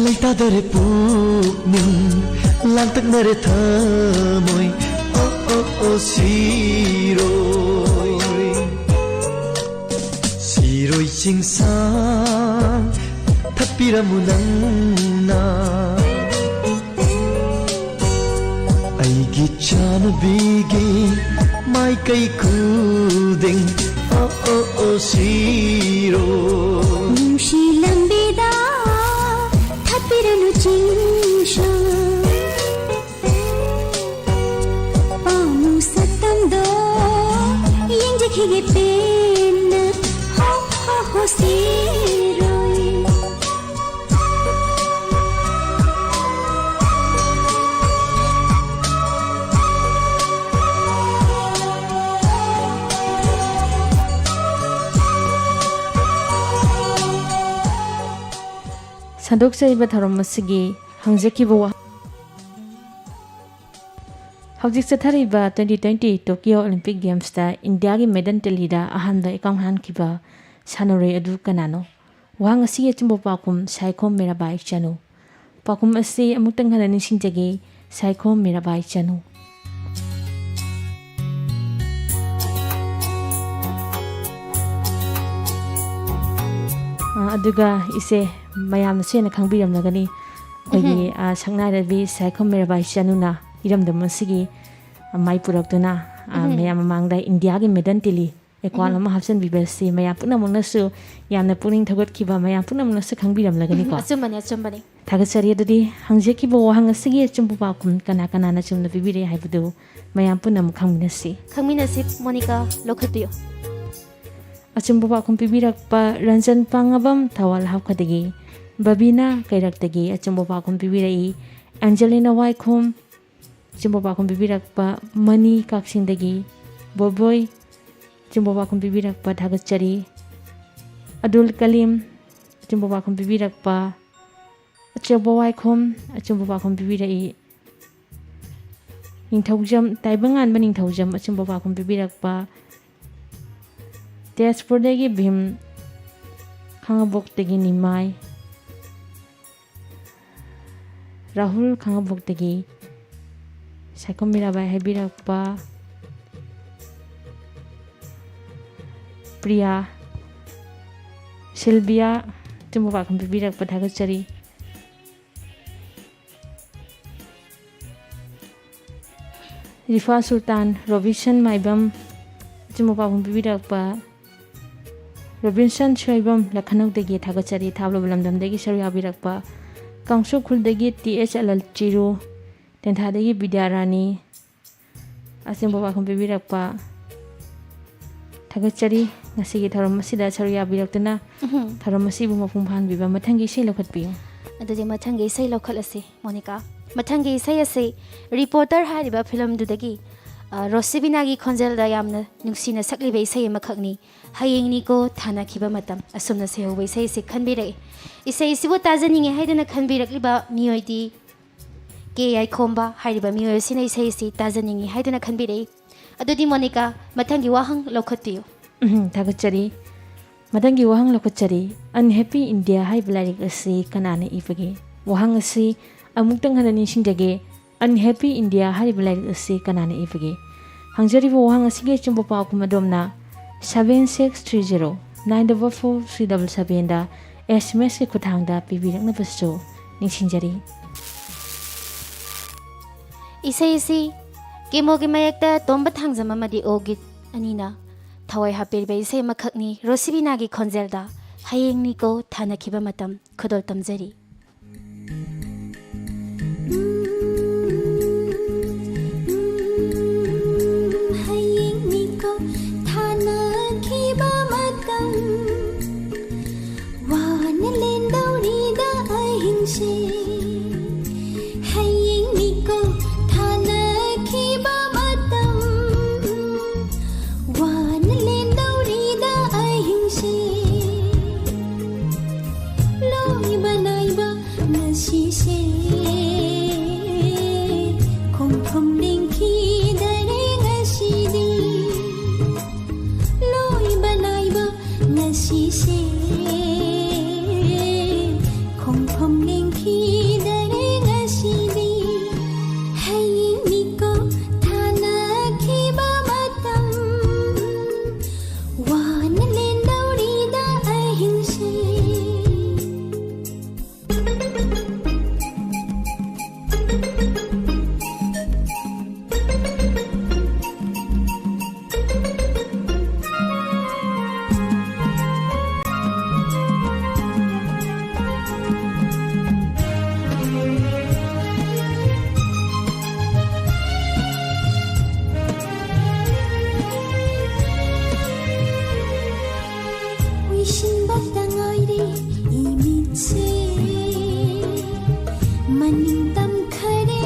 ꯂꯩꯇꯥꯗꯔꯦ ꯄꯨꯛꯅꯤꯡ, ꯂꯥꯡꯇꯛꯅꯔꯦ ꯊꯃꯣꯏ, ꯑꯣ, ꯑꯣ, ꯑꯣ, ꯁꯤꯔꯣꯏ꯫ ꯁꯤꯔꯣꯏ ꯆꯤꯡꯁꯥꯡ ꯊꯠꯄꯤꯔꯝꯃꯨ ꯅꯪꯅ꯫ ꯑꯩꯒꯤ ꯆꯥꯟꯅꯕꯤꯒꯤ ꯃꯥꯏꯀꯩ ꯈꯨꯗꯤꯡ, ꯑꯣ, ꯑꯣ, ꯑꯣ, ꯁꯤꯔꯣꯏ꯫ ꯅꯨꯡꯁꯤ ꯂꯝꯕꯤꯗ ꯊꯠꯄꯤꯔꯅꯨ ꯆꯤꯡꯁꯥꯡ, ꯄꯥꯝꯃꯨ ꯁꯛꯇꯝꯗꯣ ꯌꯦꯡꯖꯈꯤꯒꯦ ꯄꯦꯟꯅ, ꯍꯣ, ꯍꯣ, ꯍꯣ, ꯁꯤꯔꯣꯏ꯫ ꯁꯟꯗꯣꯛꯆꯔꯤꯕ ꯊꯧꯔꯝ ꯑꯁꯤꯒꯤ ꯍꯪꯖꯈꯤꯕ ꯋꯥꯍꯪ ꯍꯧꯖꯤꯛ ꯆꯠꯊꯔꯤꯕ twenty twenty Tokyo Olympic Gamesꯇ ꯏꯟꯗꯤꯌꯥꯒꯤ medal tallyꯗ ꯑꯍꯥꯟꯕ ꯏꯀꯥꯎ ꯍꯥꯟꯈꯤꯕ ꯁꯥꯟꯅꯔꯣꯏ ꯑꯗꯨ ꯀꯅꯥꯅꯣ? ꯋꯥꯍꯪ ꯑꯁꯤꯒꯤ ꯑꯆꯨꯝꯕ ꯄꯥꯎꯈꯨꯝ ꯁꯥꯏꯈꯣꯝ ꯃꯤꯔꯥꯕꯥꯏ ꯆꯅꯨ꯫ ꯄꯥꯎꯈꯨꯝ ꯑꯁꯤ ꯑꯃꯨꯛꯇꯪ ꯍꯟꯅ ꯅꯤꯡꯁꯤꯡꯖꯒꯦ, ꯁꯥꯏꯈꯣꯝ ꯃꯤꯔꯥꯕꯥꯏ ꯆꯅꯨ꯫ ꯑ, ꯑꯗꯨꯒ ꯏꯆꯦ, ꯃꯌꯥꯝꯅꯁꯨ ꯍꯦꯟꯅ ꯈꯪꯕꯤꯔꯝꯂꯒꯅꯤ, ꯑꯩꯈꯣꯏꯒꯤ, ꯎꯝꯍꯨꯝ꯫ ꯑ, ꯁꯛꯅꯥꯏꯔꯕꯤ ꯁꯥꯏꯈꯣꯝ ꯃꯤꯔꯥꯕꯥꯏ ꯆꯅꯨꯅ ꯏꯔꯝꯗꯝ ꯑꯁꯤꯒꯤ, ꯑ, ꯃꯥꯏ ꯄꯨꯔꯛꯇꯨꯅ, ꯑ, ꯎꯝꯍꯨꯝ꯫ ꯃꯌꯥꯝ ꯃꯃꯥꯡꯗ ꯏꯟꯗꯤꯌꯥꯒꯤ medal tally ꯑꯦꯀꯥꯎꯟ ꯎꯝꯍꯨꯝ꯫ ꯑꯃ ꯍꯥꯞꯆꯤꯟꯕꯤꯕꯁꯤ ꯃꯌꯥꯝ ꯄꯨꯝꯅꯃꯛꯅꯁꯨ ꯌꯥꯝꯅ ꯄꯨꯛꯅꯤꯡ ꯊꯧꯒꯠꯈꯤꯕ, ꯃꯌꯥꯝ ꯄꯨꯝꯅꯃꯛꯅꯁꯨ ꯈꯪꯕꯤꯔꯝꯂꯒꯅꯤꯀꯣ꯫ ꯑꯆꯨꯝꯕꯅꯤ, ꯑꯆꯨꯝꯕꯅꯤ꯫ ꯊꯥꯒꯠꯆꯔꯤ꯫ ꯑꯗꯨꯗꯤ ꯍꯪꯖꯈꯤꯕ ꯋꯥꯍꯪ ꯑꯁꯤꯒꯤ ꯑꯆꯨꯝꯕ ꯄꯥꯎꯈꯨꯝ ꯀꯅꯥ ꯀꯅꯥꯅ ꯆꯨꯝꯅ ꯄꯤꯕꯤꯔꯦ ꯍꯥꯏꯕꯗꯨ ꯃꯌꯥꯝ ꯄꯨꯝꯅꯃꯛ ꯈꯪꯃꯤꯟꯅꯁꯤ꯫ ꯈꯪꯃꯤꯟꯅꯁꯤ, ꯃꯣꯅꯤꯀꯥ, ꯂꯧꯈꯠꯄꯤꯌꯨ꯫ ꯑꯆꯨꯝꯕ ꯄꯥꯎꯈꯨꯝ ꯄꯤꯕꯤꯔꯛꯄ ꯔꯟꯖꯟ ꯄꯥꯡꯉꯕꯝ, ꯊꯧꯕꯥꯜ ꯍꯥꯞꯈꯗꯒꯤ꯫ ꯕꯕꯤꯅꯥ ꯀꯩꯔꯛꯇꯒꯤ ꯑꯆꯨꯝꯕ ꯄꯥꯎꯈꯨꯝ ꯄꯤꯕꯤꯔꯛꯏ꯫ ꯑꯦꯟꯖꯦꯂꯤꯅꯥ ꯋꯥꯏꯈꯣꯝ, ꯑꯆꯨꯝꯕ ꯄꯥꯎꯈꯨꯝ ꯄꯤꯕꯤꯔꯛꯄ ꯃꯅꯤ ꯀꯛꯆꯤꯡꯗꯒꯤ꯫ ꯕꯣꯏꯕꯣꯏ, ꯑꯆꯨꯝꯕ ꯄꯥꯎꯈꯨꯝ ꯄꯤꯕꯤꯔꯛꯄ ꯊꯥꯒꯠꯆꯔꯤ꯫ ꯑꯗꯨꯜ ꯀꯂꯤꯝ, ꯑꯆꯨꯝꯕ ꯄꯥꯎꯈꯨꯝ ꯄꯤꯕꯤꯔꯛꯄ꯫ ꯑꯆꯧꯕ ꯋꯥꯏꯈꯣꯝ, ꯑꯆꯨꯝꯕ ꯄꯥꯎꯈꯨꯝ ꯄꯤꯕꯤꯔꯛꯏ꯫ ꯅꯤꯡꯊꯧꯖꯝ, ꯇꯥꯏꯕꯪꯉꯥꯟꯕ ꯅꯤꯡꯊꯧꯖꯝ, ꯑꯆꯨꯝꯕ ꯄꯥꯎꯈꯨꯝ ꯄꯤꯕꯤꯔꯛꯄ꯫ ꯇꯦꯖꯄꯨꯔꯗꯒꯤ ꯚꯤꯝ, ꯈꯥꯉꯕꯣꯛꯇꯒꯤ ꯅꯤꯃꯥꯏ꯫ ꯔꯥꯍꯨꯜ, ꯈꯥꯉꯕꯣꯛꯇꯒꯤ꯫ ꯁꯥꯏꯈꯣꯝ ꯃꯤꯔꯥꯕꯥꯏ ꯍꯥꯏꯕꯤꯔꯛꯄ꯫ ꯄ꯭ꯔꯤꯌꯥ, ꯁꯤꯜꯕꯤꯌꯥ, ꯑꯆꯨꯝꯕ ꯄꯥꯎꯈꯨꯝ ꯄꯤꯕꯤꯔꯛꯄ ꯊꯥꯒꯠꯆꯔꯤ꯫ ꯔꯤꯐꯥ ꯁꯨꯜꯇꯥꯟ, ꯔꯣꯕꯤꯟꯁꯟ ꯃꯥꯏꯕꯝ, ꯑꯆꯨꯝꯕ ꯄꯥꯎꯈꯨꯝ ꯄꯤꯕꯤꯔꯛꯄ꯫ ꯔꯣꯕꯤꯟꯁꯟ ꯁꯣꯏꯕꯝ, ꯂꯈꯅꯧꯗꯒꯤ ꯊꯥꯒꯠꯆꯔꯤ꯫ ꯊꯥꯞꯂꯕ ꯂꯝꯗꯝꯗꯒꯤ ꯁꯔꯨꯛ ꯌꯥꯕꯤꯔꯛꯄ꯫ ꯀꯥꯡꯁꯨ ꯎꯈ꯭ꯔꯨꯜꯗꯒꯤ ꯇꯤ ꯑꯦꯁ ꯑꯂꯜ ꯆꯤꯔꯨ, ꯇꯦꯟꯊꯥꯗꯒꯤ ꯕꯤꯗ꯭ꯌꯥꯔꯥꯅꯤ, ꯑꯆꯨꯝꯕ ꯄꯥꯎꯈꯨꯝ ꯄꯤꯕꯤꯔꯛꯄ ꯊꯥꯒꯠꯆꯔꯤ꯫ ꯉꯁꯤꯒꯤ ꯊꯧꯔꯝ ꯑꯁꯤꯗ ꯁꯔꯨꯛ ꯌꯥꯕꯤꯔꯛꯇꯨꯅ ꯎꯝꯍꯨꯝ꯫ ꯊꯧꯔꯝ ꯑꯁꯤꯕꯨ ꯃꯄꯨꯡ ꯐꯥꯍꯟꯕꯤꯕ꯫ ꯃꯊꯪꯒꯤ ꯏꯁꯩ ꯂꯧꯈꯠꯄꯤꯌꯨ꯫ ꯑꯗꯨꯗꯤ ꯃꯊꯪꯒꯤ ꯏꯁꯩ ꯂꯧꯈꯠꯂꯁꯤ, ꯃꯣꯅꯤꯀꯥ꯫ ꯃꯊꯪꯒꯤ ꯏꯁꯩ ꯑꯁꯤ ꯔꯤꯄꯣꯔꯇꯔ ꯍꯥꯏꯔꯤꯕ ꯐꯤꯂꯝꯗꯨꯗꯒꯤ, ꯑ, ꯔꯣꯁꯤꯕꯤꯅꯥꯒꯤ ꯈꯣꯟꯖꯦꯜꯗ ꯌꯥꯝꯅ ꯅꯨꯡꯁꯤꯅ ꯁꯛꯂꯤꯕ ꯏꯁꯩ ꯑꯃꯈꯛꯅꯤ꯫ "ꯍꯌꯦꯡꯅꯤꯀꯣ ꯊꯥꯅꯈꯤꯕ ꯃꯇꯝ", ꯑꯁꯨꯝꯅ ꯁꯩꯍꯧꯕ ꯏꯁꯩ ꯑꯁꯤ ꯈꯟꯕꯤꯔꯛꯏ꯫ ꯏꯁꯩ ꯑꯁꯤꯕꯨ ꯇꯥꯖꯅꯤꯡꯉꯦ ꯍꯥꯏꯗꯨꯅ ꯈꯟꯕꯤꯔꯛꯂꯤꯕ ꯃꯤꯑꯣꯏꯗꯤ ꯀꯦ ꯌꯥꯏꯈꯣꯝꯕ ꯍꯥꯏꯔꯤꯕ ꯃꯤꯑꯣꯏ ꯑꯁꯤꯅ ꯏꯁꯩ ꯑꯁꯤ ꯇꯥꯖꯅꯤꯡꯏ ꯍꯥꯏꯗꯨꯅ ꯈꯟꯕꯤꯔꯛꯏ꯫ ꯑꯗꯨꯗꯤ ꯃꯣꯅꯤꯀꯥ, ꯃꯊꯪꯒꯤ ꯋꯥꯍꯪ ꯂꯧꯈꯠꯄꯤꯌꯨ꯫ ꯎꯝ, ꯊꯥꯒꯠꯆꯔꯤ꯫ ꯃꯊꯪꯒꯤ ꯋꯥꯍꯪ ꯂꯧꯈꯠꯆꯔꯤ꯫ Unhappy India ꯍꯥꯏꯕ ꯂꯥꯏꯔꯤꯛ ꯑꯁꯤ ꯀꯅꯥꯅ ꯏꯕꯒꯦ? ꯋꯥꯍꯪ ꯑꯁꯤ ꯑꯃꯨꯛꯇꯪ ꯍꯟꯅ ꯅꯤꯡꯁꯤꯡꯖꯒꯦ꯫ Unhappy India ꯍꯥꯏꯔꯤꯕ ꯂꯥꯏꯔꯤꯛ ꯑꯁꯤ ꯀꯅꯥꯅ ꯏꯕꯒꯦ? ꯍꯪꯖꯔꯤꯕ ꯋꯥꯍꯪ ꯑꯁꯤꯒꯤ ꯑꯆꯨꯝꯕ ꯄꯥꯎꯈꯨꯝ ꯑꯗꯣꯝꯅ seven six three zero nine double four three double seven ꯗ S M S ꯀꯤ ꯈꯨꯠꯊꯥꯡꯗ ꯄꯤꯕꯤꯔꯛꯅꯕꯁꯨ ꯅꯤꯡꯁꯤꯡꯖꯔꯤ꯫ ꯏꯁꯩ ꯑꯁꯤ ꯀꯦꯃꯣꯒꯤ ꯃꯥꯌꯦꯛꯇ ꯇꯣꯝꯕ ꯊꯥꯡꯖꯝ ꯑꯃꯗꯤ ꯑꯣꯒꯤꯠ ꯑꯅꯤꯅ ꯊꯋꯥꯏ ꯍꯥꯞꯄꯤꯔꯤꯕ ꯏꯁꯩ ꯑꯃꯈꯛꯅꯤ꯫ ꯔꯣꯁꯤꯕꯤꯅꯥꯒꯤ ꯈꯣꯟꯖꯦꯜꯗ ꯍꯌꯦꯡꯅꯤꯀꯣ ꯊꯥꯅꯈꯤꯕ ꯃꯇꯝ꯫ ꯈꯨꯗꯣꯜ ꯇꯝꯖꯔꯤ꯫ ꯍꯌꯦꯡꯅꯤꯀꯣ ꯊꯥꯅꯈꯤꯕ ꯃꯇꯝ, ꯋꯥꯅ ꯂꯦꯟꯗꯧꯔꯤꯗ ꯑꯍꯤꯡꯁꯦ꯫ ꯍꯌꯦꯡꯅꯤꯀꯣ ꯊꯥꯅꯈꯤꯕ ꯃꯇꯝ, ꯋꯥꯅ ꯂꯦꯟꯗꯧꯔꯤꯗ ꯑꯍꯤꯡꯁꯦ꯫ ꯂꯣꯏꯕ ꯅꯥꯏꯕ ꯉꯁꯤꯁꯦ, ꯈꯣꯡꯐꯝ ꯂꯦꯡꯈꯤꯗꯔꯦ ꯉꯁꯤꯗꯤ꯫ ꯂꯣꯏꯕ ꯅꯥꯏꯕ ꯉꯁꯤꯁꯦ, ꯈꯣꯡꯐꯝ ꯂꯦꯡꯈꯤꯗꯔꯦ ꯉꯁꯤꯗꯤ꯫ ꯍꯌꯦꯡꯅꯤꯀꯣ ꯊꯥꯅꯈꯤꯕ ꯃꯇꯝ, ꯋꯥꯅ ꯂꯦꯟꯗꯧꯔꯤꯗ ꯑꯍꯤꯡꯁꯦ꯫ ꯎꯏꯁꯤꯟꯕꯇ ꯉꯥꯏꯔꯦ ꯏꯃꯤꯠꯁꯦ, ꯃꯅꯤꯡ ꯇꯝꯈꯔꯦ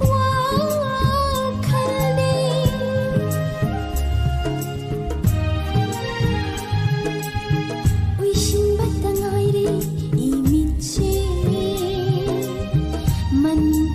ꯋꯥꯈꯜꯗꯤ꯫ ꯎꯏꯁꯤꯟꯕꯇ ꯉꯥꯏꯔꯦ ꯏꯃꯤꯠꯁꯦ, ꯃꯅꯤꯡ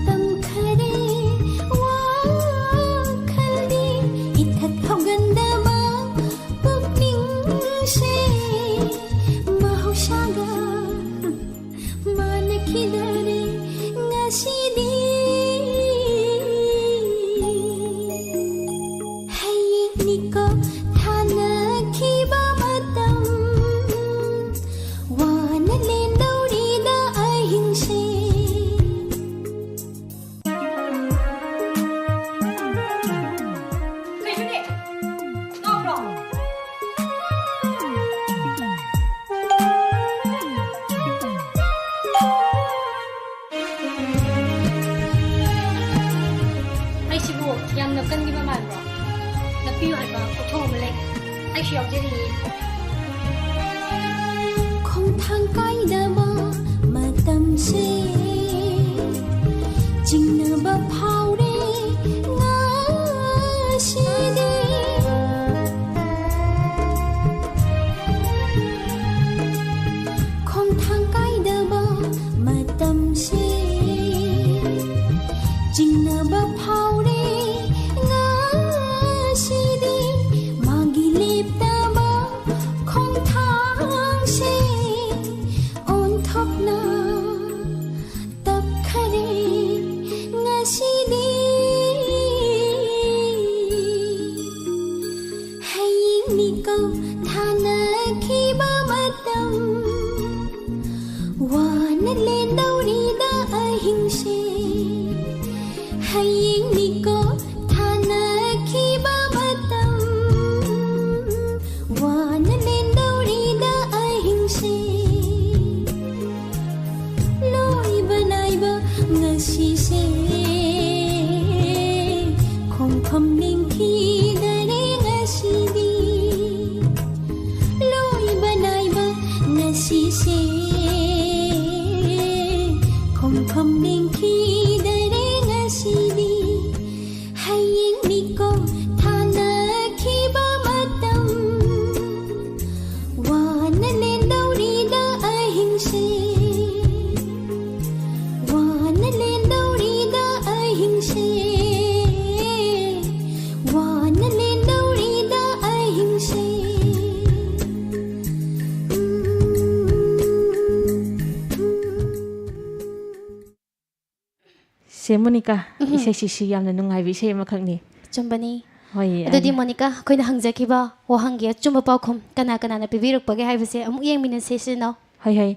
ꯆꯦ ꯃꯣꯅꯤꯀꯥ, ꯎꯝ꯫ ꯏꯁꯩꯁꯤꯁꯨ ꯌꯥꯝꯅ ꯅꯨꯡꯉꯥꯏꯕ ꯏꯁꯩ ꯑꯃꯈꯛꯅꯤ꯫ ꯑꯆꯨꯝꯕꯅꯤ꯫ ꯍꯣꯏ, ꯑꯗꯨꯗꯤ ꯑꯩꯅ ꯃꯣꯅꯤꯀꯥ, ꯑꯩꯈꯣꯏꯅ ꯍꯪꯖꯈꯤꯕ ꯋꯥꯍꯪꯒꯤ ꯑꯆꯨꯝꯕ ꯄꯥꯎꯈꯨꯝ ꯀꯅꯥ ꯀꯅꯥꯅ ꯄꯤꯕꯤꯔꯛꯄꯒꯦ ꯍꯥꯏꯕꯁꯦ ꯑꯃꯨꯛ ꯌꯦꯡꯃꯤꯟꯅꯁꯦ, ꯏꯆꯤꯟ ꯏꯅꯥꯎ꯫ ꯍꯣꯏ, ꯍꯣꯏ꯫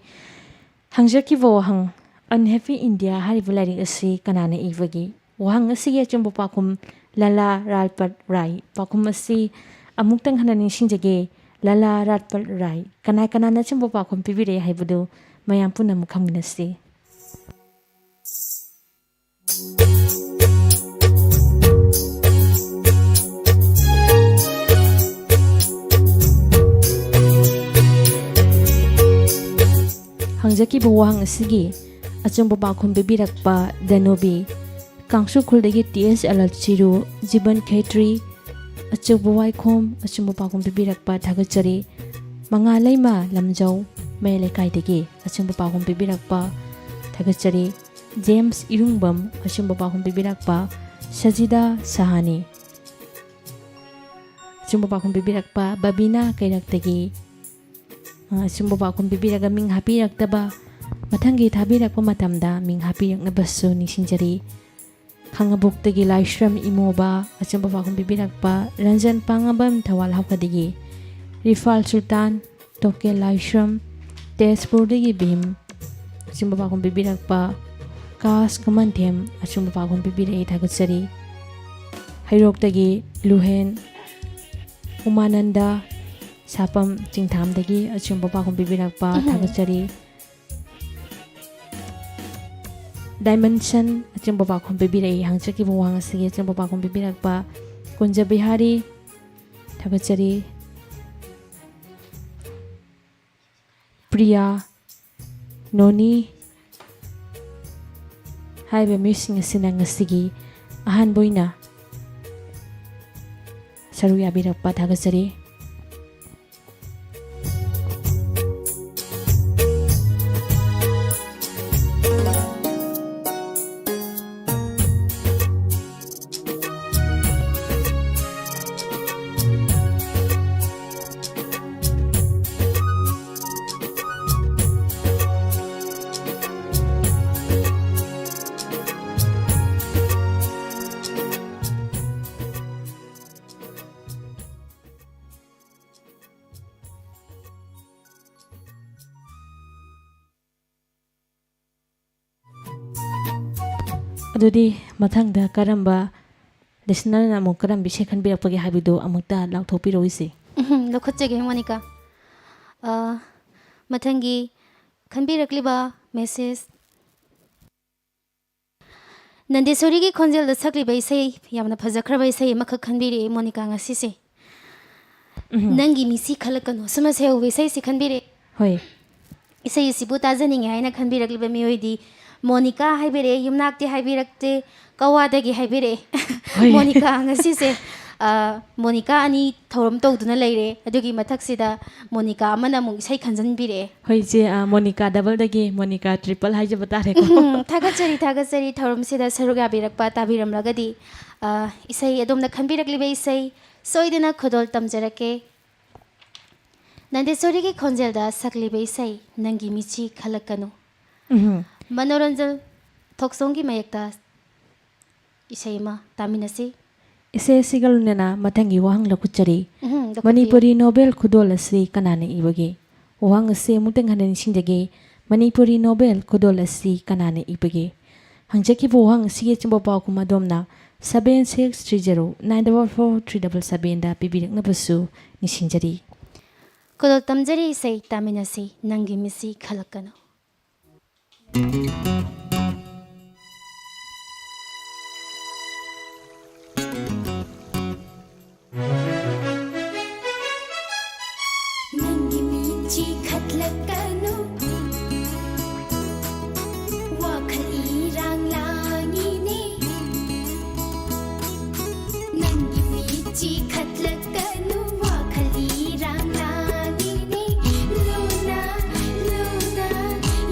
ꯍꯪꯖꯈꯤꯕ ꯋꯥꯍꯪ, Unhappy India ꯍꯥꯏꯔꯤꯕ ꯂꯥꯏꯔꯤꯛ ꯑꯁꯤ ꯀꯅꯥꯅ ꯏꯕꯒꯦ? ꯋꯥꯍꯪ ꯑꯁꯤꯒꯤ ꯑꯆꯨꯝꯕ ꯄꯥꯎꯈꯨꯝ ꯂꯥꯂꯥ ꯔꯥꯖꯄꯠ ꯔꯥꯏ꯫ ꯄꯥꯎꯈꯨꯝ ꯑꯁꯤ ꯑꯃꯨꯛꯇꯪ ꯍꯟꯅ ꯅꯤꯡꯁꯤꯡꯖꯒꯦ, ꯂꯥꯂꯥ ꯔꯥꯖꯄꯠ ꯔꯥꯏ꯫ ꯀꯅꯥ ꯀꯅꯥꯅ ꯑꯆꯨꯝꯕ ꯄꯥꯎꯈꯨꯝ ꯄꯤꯕꯤꯔꯛꯑꯦ ꯍꯥꯏꯕꯗꯨ ꯃꯌꯥꯝ ꯄꯨꯟꯅ ꯑꯃꯨꯛ ꯈꯪꯃꯤꯟꯅꯁꯤ꯫ ꯍꯪꯖꯈꯤꯕ ꯋꯥꯍꯪ ꯑꯁꯤꯒꯤ ꯑꯆꯨꯝꯕ ꯄꯥꯎꯈꯨꯝ ꯄꯤꯕꯤꯔꯛꯄ ꯗꯅꯨꯕꯤ, ꯀꯥꯡꯁꯨ ꯈꯨꯜꯗꯒꯤ ꯇꯤ ꯑꯦꯁ ꯑꯂꯠ ꯆꯤꯔꯨ, ꯖꯤꯕꯟ ꯈꯦꯇ꯭ꯔꯤ, ꯑꯆꯧꯕ ꯋꯥꯏꯈꯣꯝ, ꯑꯆꯨꯝꯕ ꯄꯥꯎꯈꯨꯝ ꯄꯤꯕꯤꯔꯛꯄ ꯊꯥꯒꯠꯆꯔꯤ꯫ ꯃꯉꯥꯂꯩꯃ ꯂꯝꯖꯧ, ꯃꯌꯥꯏ ꯂꯩꯀꯥꯏꯗꯒꯤ ꯑꯆꯨꯝꯕ ꯄꯥꯎꯈꯨꯝ ꯄꯤꯕꯤꯔꯛꯄ ꯊꯥꯒꯠꯆꯔꯤ꯫ ꯖꯦꯝꯁ ꯏꯔꯨꯡꯕꯝ, ꯑꯆꯨꯝꯕ ꯄꯥꯎꯈꯨꯝ ꯄꯤꯕꯤꯔꯛꯄ ꯁꯖꯤꯗꯥ ꯁꯍꯥꯅꯤ꯫ ꯑꯆꯨꯝꯕ ꯄꯥꯎꯈꯨꯝ ꯄꯤꯕꯤꯔꯛꯄ ꯕꯕꯤꯅꯥ ꯀꯩꯔꯛꯇꯒꯤ꯫ ꯑ, ꯑꯆꯨꯝꯕ ꯄꯥꯎꯈꯨꯝ ꯄꯤꯕꯤꯔꯒ ꯃꯤꯡ ꯍꯥꯞꯄꯤꯔꯛꯇꯕ, ꯃꯊꯪꯒꯤ ꯊꯥꯕꯤꯔꯛꯄ ꯃꯇꯝꯗ ꯃꯤꯡ ꯍꯥꯞꯄꯤꯔꯛꯅꯕꯁꯨ ꯅꯤꯡꯁꯤꯡꯖꯔꯤ꯫ ꯈꯥꯉꯕꯣꯛꯇꯒꯤ ꯂꯥꯏꯁ꯭ꯔꯝ ꯏꯃꯣꯕ, ꯑꯆꯨꯝꯕ ꯄꯥꯎꯈꯨꯝ ꯄꯤꯕꯤꯔꯛꯄ ꯔꯟꯖꯟ ꯄꯥꯉꯝꯕꯝ ꯊꯧꯕꯥꯜ ꯍꯥꯎꯈꯗꯒꯤ꯫ ꯔꯤꯐꯥꯜ ꯁꯨꯜꯇꯥꯟ, ꯇꯣꯀꯦꯜ ꯂꯥꯏꯁ꯭ꯔꯝ, ꯇꯦꯖꯄꯨꯔꯗꯒꯤ ꯚꯤꯝ, ꯑꯆꯨꯝꯕ ꯄꯥꯎꯈꯨꯝ ꯄꯤꯕꯤꯔꯛꯄ ꯀꯥꯁ ꯈꯨꯃꯟꯊꯦꯝ, ꯑꯆꯨꯝꯕ ꯄꯥꯎꯈꯨꯝ ꯄꯤꯕꯤꯔꯛꯏ, ꯊꯥꯒꯠꯆꯔꯤ꯫ ꯍꯩꯔꯣꯛꯇꯒꯤ ꯂꯨꯍꯦꯟ ꯎꯃꯥꯅꯟꯗ ꯁꯥꯄꯝ ꯆꯤꯡꯊꯥꯝꯗꯒꯤ ꯑꯆꯨꯝꯕ ꯄꯥꯎꯈꯨꯝ ꯄꯤꯕꯤꯔꯛꯄ ꯎꯝ꯫ ꯊꯥꯒꯠꯆꯔꯤ꯫ ꯗꯥꯏꯃꯟꯁꯟ ꯑꯆꯨꯝꯕ ꯄꯥꯎꯈꯨꯝ ꯄꯤꯕꯤꯔꯛꯏ꯫ ꯍꯪꯆꯠꯈꯤꯕ ꯋꯥꯍꯪ ꯑꯁꯤꯒꯤ ꯑꯆꯨꯝꯕ ꯄꯥꯎꯈꯨꯝ ꯄꯤꯕꯤꯔꯛꯄ ꯀꯨꯟꯖ ꯕꯤꯍꯥꯔꯤ, ꯊꯥꯒꯠꯆꯔꯤ꯫ ꯄ꯭ꯔꯤꯌꯥ, ꯅꯣꯅꯤ ꯍꯥꯏꯔꯤꯕ ꯃꯤꯑꯣꯏꯁꯤꯡ ꯑꯁꯤꯅ ꯉꯁꯤꯒꯤ ꯑꯍꯥꯟꯕ ꯑꯣꯏꯅ ꯁꯔꯨꯛ ꯌꯥꯕꯤꯔꯛꯄ ꯊꯥꯒꯠꯆꯔꯤ꯫ ꯑꯗꯨꯗꯤ ꯃꯊꯪꯗ ꯀꯔꯝꯕ listenerꯅ ꯑꯃꯨꯛ ꯀꯔꯝꯕ ꯏꯁꯩ ꯈꯟꯕꯤꯔꯛꯄꯒꯦ ꯍꯥꯏꯕꯗꯨ ꯑꯃꯨꯛꯇ ꯂꯥꯎꯊꯣꯛꯄꯤꯔꯛꯎ ꯏꯆꯦ꯫ ꯎꯝ, ꯂꯧꯈꯠꯆꯒꯦ ꯃꯣꯅꯤꯀꯥ꯫ ꯑ, ꯃꯊꯪꯒꯤ ꯈꯟꯕꯤꯔꯛꯂꯤꯕ message, ꯅꯟꯗꯦꯁꯣꯔꯤꯒꯤ ꯈꯣꯟꯖꯦꯜꯗ ꯁꯛꯂꯤꯕ ꯏꯁꯩ, ꯌꯥꯝꯅ ꯐꯖꯈ꯭ꯔꯕ ꯏꯁꯩ ꯑꯃꯈꯛ ꯈꯟꯕꯤꯔꯛꯑꯦ ꯃꯣꯅꯤꯀꯥ ꯉꯁꯤꯁꯦ꯫ ꯎꯝ꯫ ꯅꯪꯒꯤ ꯃꯤꯠꯁꯤ ꯈꯜꯂꯛꯀꯅꯨ, ꯁꯨꯝꯅ ꯁꯩꯍꯧꯕ ꯏꯁꯩꯁꯤ ꯈꯟꯕꯤꯔꯛꯑꯦ꯫ ꯍꯣꯏ꯫ ꯏꯁꯩ ꯑꯁꯤꯕꯨ ꯇꯥꯖꯅꯤꯡꯉꯦ ꯍꯥꯏꯅ ꯈꯟꯕꯤꯔꯛꯂꯤꯕ ꯃꯤꯑꯣꯏꯗꯤ ꯃꯣꯅꯤꯀꯥ ꯍꯥꯏꯕꯤꯔꯛꯑꯦ, ꯌꯨꯝꯅꯥꯛꯇꯤ ꯍꯥꯏꯕꯤꯔꯛꯇꯦ, ꯀꯋꯥꯗꯒꯤ ꯍꯥꯏꯕꯤꯔꯛꯑꯦ꯫ ꯍꯣꯏ꯫ ꯃꯣꯅꯤꯀꯥ ꯉꯁꯤꯁꯦ, ꯑ, ꯃꯣꯅꯤꯀꯥ ꯑꯅꯤ ꯊꯧꯔꯝ ꯇꯧꯗꯨꯅ ꯂꯩꯔꯦ꯫ ꯑꯗꯨꯒꯤ ꯃꯊꯛꯁꯤꯗ ꯃꯣꯅꯤꯀꯥ ꯑꯃꯅ ꯑꯃꯨꯛ ꯏꯁꯩ ꯈꯟꯖꯟꯕꯤꯔꯛꯑꯦ꯫ ꯍꯣꯏ ꯏꯆꯦ, ꯑ, ꯃꯣꯅꯤꯀꯥ doubleꯗꯒꯤ ꯃꯣꯅꯤꯀꯥ triple ꯍꯥꯏꯖꯕ ꯇꯥꯔꯦꯀꯣ꯫ ꯎꯝ, ꯊꯥꯒꯠꯆꯔꯤ, ꯊꯥꯒꯠꯆꯔꯤ꯫ ꯊꯧꯔꯝꯁꯤꯗ ꯁꯔꯨꯛ ꯌꯥꯕꯤꯔꯛꯄ, ꯇꯥꯕꯤꯔꯝꯂꯒꯗꯤ, ꯑ, ꯏꯁꯩ, ꯑꯗꯣꯝꯅ ꯈꯟꯕꯤꯔꯛꯂꯤꯕ ꯏꯁꯩ ꯁꯣꯏꯗꯅ ꯈꯨꯗꯣꯜ ꯇꯝꯖꯔꯛꯀꯦ꯫ ꯅꯟꯗꯦꯁꯣꯔꯤꯒꯤ ꯈꯣꯟꯖꯦꯜꯗ ꯁꯛꯂꯤꯕ ꯏꯁꯩ ꯅꯪꯒꯤ ꯃꯤꯠꯁꯤ ꯈꯜꯂꯛꯀꯅꯨ꯫ ꯎꯝ꯫ ꯃꯅꯣꯔꯟꯖꯟ ꯊꯣꯛꯆꯣꯝꯒꯤ ꯃꯥꯌꯦꯛꯇ ꯏꯁꯩ ꯑꯃ ꯇꯥꯃꯤꯟꯅꯁꯤ꯫ ꯏꯁꯩ ꯑꯁꯤꯒ ꯂꯣꯏꯅꯅ ꯃꯊꯪꯒꯤ ꯋꯥꯍꯪ ꯂꯧꯈꯠꯆꯔꯤ꯫ ꯎꯝ, ꯂꯧꯈꯠꯄꯤꯌꯨ꯫ ꯃꯅꯤꯄꯨꯔꯤ novel ꯈꯨꯗꯣꯜ ꯑꯁꯤ ꯀꯅꯥꯅ ꯏꯕꯒꯦ? ꯋꯥꯍꯪ ꯑꯁꯤ ꯑꯃꯨꯛꯇꯪ ꯍꯟꯅ ꯅꯤꯡꯁꯤꯡꯖꯒꯦ꯫ ꯃꯅꯤꯄꯨꯔꯤ novel ꯈꯨꯗꯣꯜ ꯑꯁꯤ ꯀꯅꯥꯅ ꯏꯕꯒꯦ? ꯍꯪꯖꯈꯤꯕ ꯋꯥꯍꯪ ꯑꯁꯤꯒꯤ ꯑꯆꯨꯝꯕ ꯄꯥꯎꯈꯨꯝ ꯑꯗꯣꯝꯅ seven six three zero nine double four three double sevenꯗ ꯄꯤꯕꯤꯔꯛꯅꯕꯁꯨ ꯅꯤꯡꯁꯤꯡꯖꯔꯤ꯫ ꯈꯨꯗꯣꯜ ꯇꯝꯖꯔꯤ ꯏꯁꯩ ꯇꯥꯃꯤꯟꯅꯁꯤ, ꯅꯪꯒꯤ ꯃꯤꯠꯁꯤ ꯈꯜꯂꯛꯀꯅꯨ꯫ ꯅꯪꯒꯤ ꯃꯤꯠꯁꯤ ꯈꯠꯂꯛꯀꯅꯨ, ꯋꯥꯈꯜ ꯏꯔꯥꯡ ꯂꯥꯡꯉꯤꯅꯦ꯫ ꯅꯪꯒꯤ ꯃꯤꯠꯁꯤ ꯈꯠꯂꯛꯀꯅꯨ, ꯋꯥꯈꯜ ꯏꯔꯥꯡ ꯂꯥꯡꯉꯤꯅꯦ꯫ ꯂꯨꯅ, ꯂꯨꯅ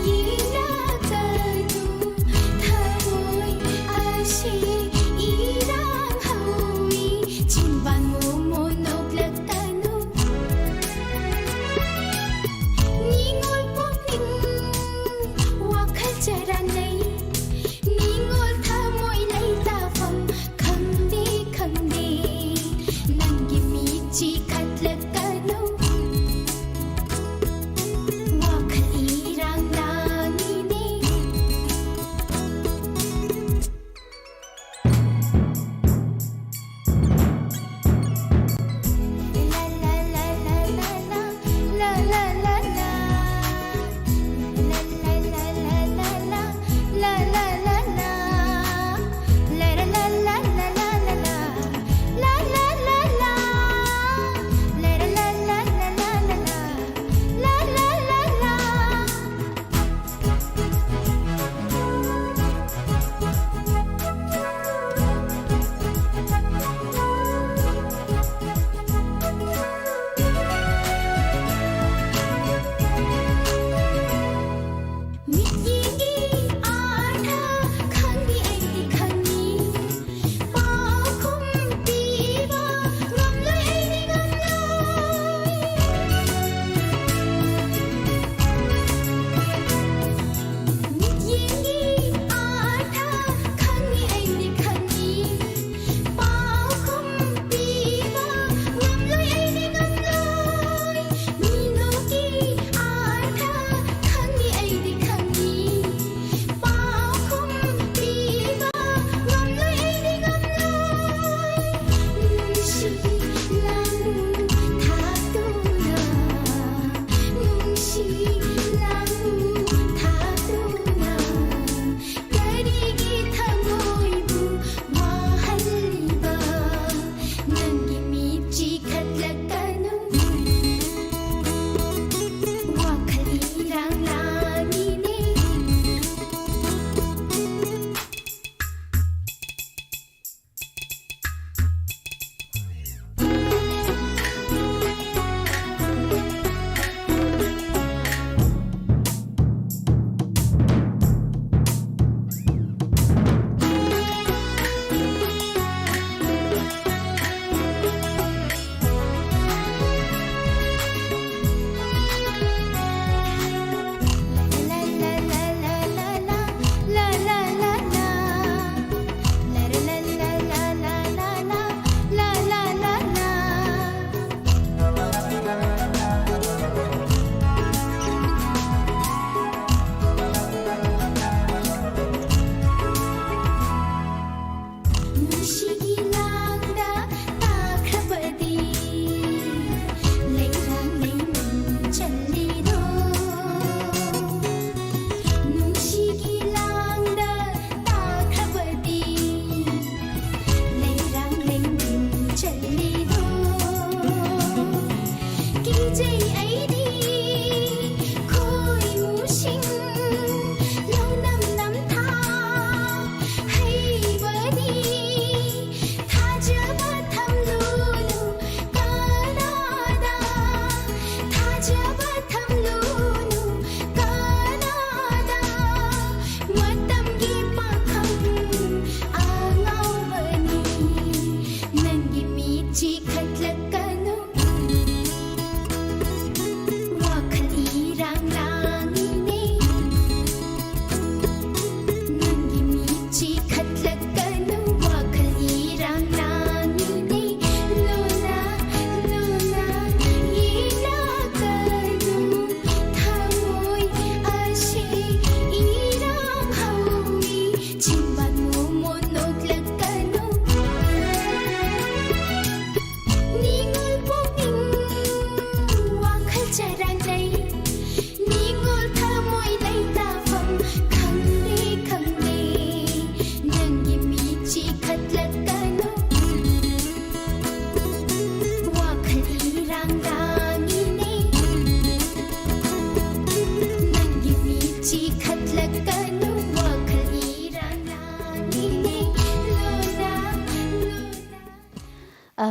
ꯌꯦꯡꯂꯛꯀꯅꯨ, ꯊꯃꯣꯏ ꯑꯁꯤ ꯏꯔꯥꯡ ꯍꯧꯏ꯫ ꯆꯤꯟꯕꯥꯟ ꯃꯣꯃꯣ ꯅꯣꯛꯂꯛꯀꯅꯨ꯫ ꯅꯤꯉꯣꯜ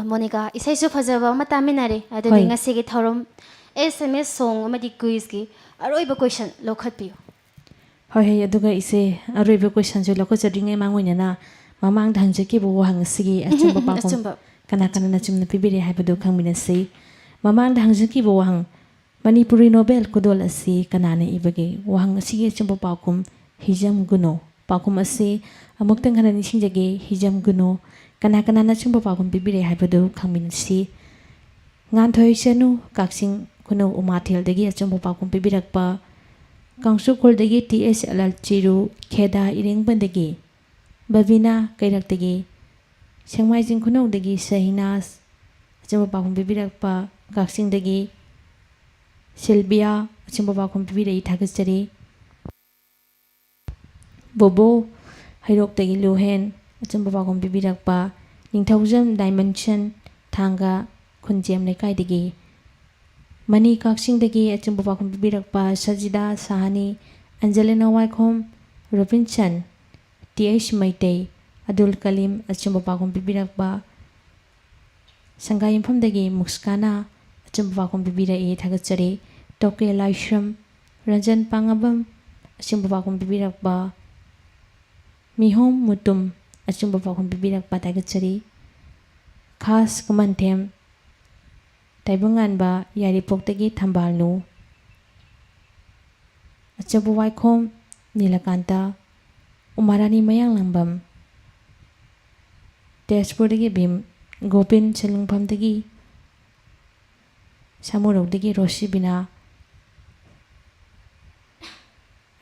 ꯃꯣꯅꯤꯀꯥ, ꯏꯁꯩꯁꯨ ꯐꯖꯕ ꯑꯃ ꯇꯥꯃꯤꯟꯅꯔꯦ꯫ ꯑꯗꯨꯗꯤ ꯍꯣꯏ꯫ ꯉꯁꯤꯒꯤ ꯊꯧꯔꯝ ꯑꯦꯁ ꯑꯦꯝ ꯑꯦꯁ ꯁꯣꯡ ꯑꯃꯗꯤ ꯀ꯭ꯋꯤꯖꯀꯤ ꯑꯔꯣꯏꯕ ꯀꯣꯏꯁꯟ ꯂꯧꯈꯠꯄꯤꯌꯨ꯫ ꯍꯣꯏ, ꯍꯣꯏ, ꯑꯗꯨꯒ ꯏꯆꯦ, ꯑꯔꯣꯏꯕ ꯀꯣꯏꯁꯟꯁꯨ ꯂꯧꯈꯠꯆꯗ꯭ꯔꯤꯉꯩ ꯃꯥꯡ ꯑꯣꯏꯅꯅ ꯃꯃꯥꯡꯗ ꯍꯪꯖꯈꯤꯕ ꯋꯥꯍꯪ ꯑꯁꯤꯒꯤ ꯑꯆꯨꯝꯕ ꯄꯥꯎꯈꯨꯝ ꯑꯆꯨꯝꯕ꯫ ꯀꯅꯥ ꯀꯅꯥꯅ ꯑꯆꯨꯝꯅ ꯄꯤꯕꯤꯔꯦ ꯍꯥꯏꯕꯗꯨ ꯈꯪꯃꯤꯟꯅꯁꯤ꯫ ꯃꯃꯥꯡꯗ ꯍꯪꯖꯈꯤꯕ ꯋꯥꯍꯪ, ꯃꯅꯤꯄꯨꯔꯤ ꯅꯣꯕꯦꯜ ꯈꯨꯗꯣꯜ ꯑꯁꯤ ꯀꯅꯥꯅ ꯏꯕꯒꯦ? ꯋꯥꯍꯪ ꯑꯁꯤꯒꯤ ꯑꯆꯨꯝꯕ ꯄꯥꯎꯈꯨꯝ ꯍꯤꯖꯝ ꯒꯨꯅꯣ꯫ ꯄꯥꯎꯈꯨꯝ ꯑꯁꯤ ꯑꯃꯨꯛꯇꯪ ꯍꯟꯅ ꯅꯤꯡꯁꯤꯡꯖꯒꯦ, ꯍꯤꯖꯝ ꯒꯨꯅꯣ꯫ ꯀꯅꯥ ꯀꯅꯥꯅ ꯑꯆꯨꯝꯕ ꯄꯥꯎꯈꯨꯝ ꯄꯤꯕꯤꯔꯦ ꯍꯥꯏꯕꯗꯨ ꯈꯪꯃꯤꯟꯅꯁꯤ꯫ ꯉꯥꯟꯊꯣꯏ ꯆꯅꯨ, ꯀꯛꯆꯤꯡ ꯈꯨꯅꯧ ꯎꯃꯥꯊꯦꯜꯗꯒꯤ ꯑꯆꯨꯝꯕ ꯄꯥꯎꯈꯨꯝ ꯄꯤꯕꯤꯔꯛꯄ, ꯀꯥꯡꯁꯨꯈꯣꯜꯗꯒꯤ ꯇꯤ ꯑꯦꯁ ꯑꯦꯜ ꯑꯦꯜ ꯆꯤꯔꯨ, ꯈꯦꯗꯥ ꯏꯔꯦꯡꯕꯝꯗꯒꯤ ꯕꯕꯤꯅꯥ, ꯀꯩꯔꯛꯇꯒꯤ ꯁꯦꯡꯃꯥꯏꯖꯤꯡ ꯈꯨꯅꯧꯗꯒꯤ ꯁꯍꯤꯅꯥꯖ, ꯑꯆꯨꯝꯕ ꯄꯥꯎꯈꯨꯝ ꯄꯤꯕꯤꯔꯛꯄ, ꯀꯛꯆꯤꯡꯗꯒꯤ ꯁꯤꯜꯕꯤꯌꯥ, ꯑꯆꯨꯝꯕ ꯄꯥꯎꯈꯨꯝ ꯄꯤꯕꯤꯔꯛꯏ, ꯊꯥꯒꯠꯆꯔꯤ꯫ ꯕꯣꯕꯣ ꯍꯩꯔꯣꯛꯇꯒꯤ ꯂꯨꯍꯦꯟ, ꯑꯆꯨꯝꯕ ꯄꯥꯎꯈꯨꯝ ꯄꯤꯕꯤꯔꯛꯄ, ꯅꯤꯡꯊꯧꯖꯝ ꯗꯥꯏꯃꯟꯁꯟ, ꯊꯥꯡꯒ ꯈꯨꯟꯖꯦꯝ ꯂꯩꯀꯥꯏꯗꯒꯤ꯫ ꯃꯅꯤ ꯀꯛꯆꯤꯡꯗꯒꯤ ꯑꯆꯨꯝꯕ ꯄꯥꯎꯈꯨꯝ ꯄꯤꯕꯤꯔꯛꯄ, ꯁꯖꯤꯗꯥ ꯁꯍꯥꯅꯤ, ꯑꯟꯖꯂꯤꯅꯥ ꯋꯥꯏꯈꯣꯝ, ꯔꯣꯕꯤꯟꯁꯟ, ꯇꯤ ꯑꯩꯆ ꯃꯩꯇꯩ, ꯑꯗꯨꯜ ꯀꯂꯤꯝ, ꯑꯆꯨꯝꯕ ꯄꯥꯎꯈꯨꯝ ꯄꯤꯕꯤꯔꯛꯄ, ꯁꯪꯒꯥꯏ ꯌꯨꯝꯐꯝꯗꯒꯤ ꯃꯨꯛꯁꯀꯥꯅ ꯑꯆꯨꯝꯕ ꯄꯥꯎꯈꯨꯝ ꯄꯤꯕꯤꯔꯛꯏ, ꯊꯥꯒꯠꯆꯔꯤ꯫ ꯇꯣꯀꯦ ꯂꯥꯏꯁ꯭ꯔꯝ, ꯔꯟꯖꯟ ꯄꯥꯉꯥꯕꯝ, ꯑꯆꯨꯝꯕ ꯄꯥꯎꯈꯨꯝ ꯄꯤꯕꯤꯔꯛꯄ, ꯃꯤꯍꯣꯝ ꯃꯨꯇꯨꯝ, ꯑꯆꯨꯝꯕ ꯄꯥꯎꯈꯨꯝ ꯄꯤꯕꯤꯔꯛꯄ, ꯊꯥꯒꯠꯆꯔꯤ꯫ ꯈꯥꯁ ꯀꯃꯟꯊꯦꯝ, ꯇꯥꯏꯕꯪꯉꯥꯟꯕ, ꯌꯥꯏꯔꯤꯄꯣꯛꯇꯒꯤ ꯊꯝꯕꯥꯜꯅꯨ, ꯑꯆꯧꯕ ꯋꯥꯏꯈꯣꯝ, ꯅꯤꯂꯀꯥꯟꯇ, ꯎꯃꯥꯔꯥꯅꯤ ꯃꯌꯥꯡꯂꯥꯡꯕꯝ, ꯇꯦꯖꯄꯨꯔꯗꯒꯤ ꯚꯤꯝ, ꯒꯣꯄꯤꯟ ꯁꯦꯂꯨꯡꯐꯝꯗꯒꯤ, ꯁꯥꯃꯨꯔꯧꯗꯒꯤ ꯔꯣꯁꯤꯕꯤꯅꯥ,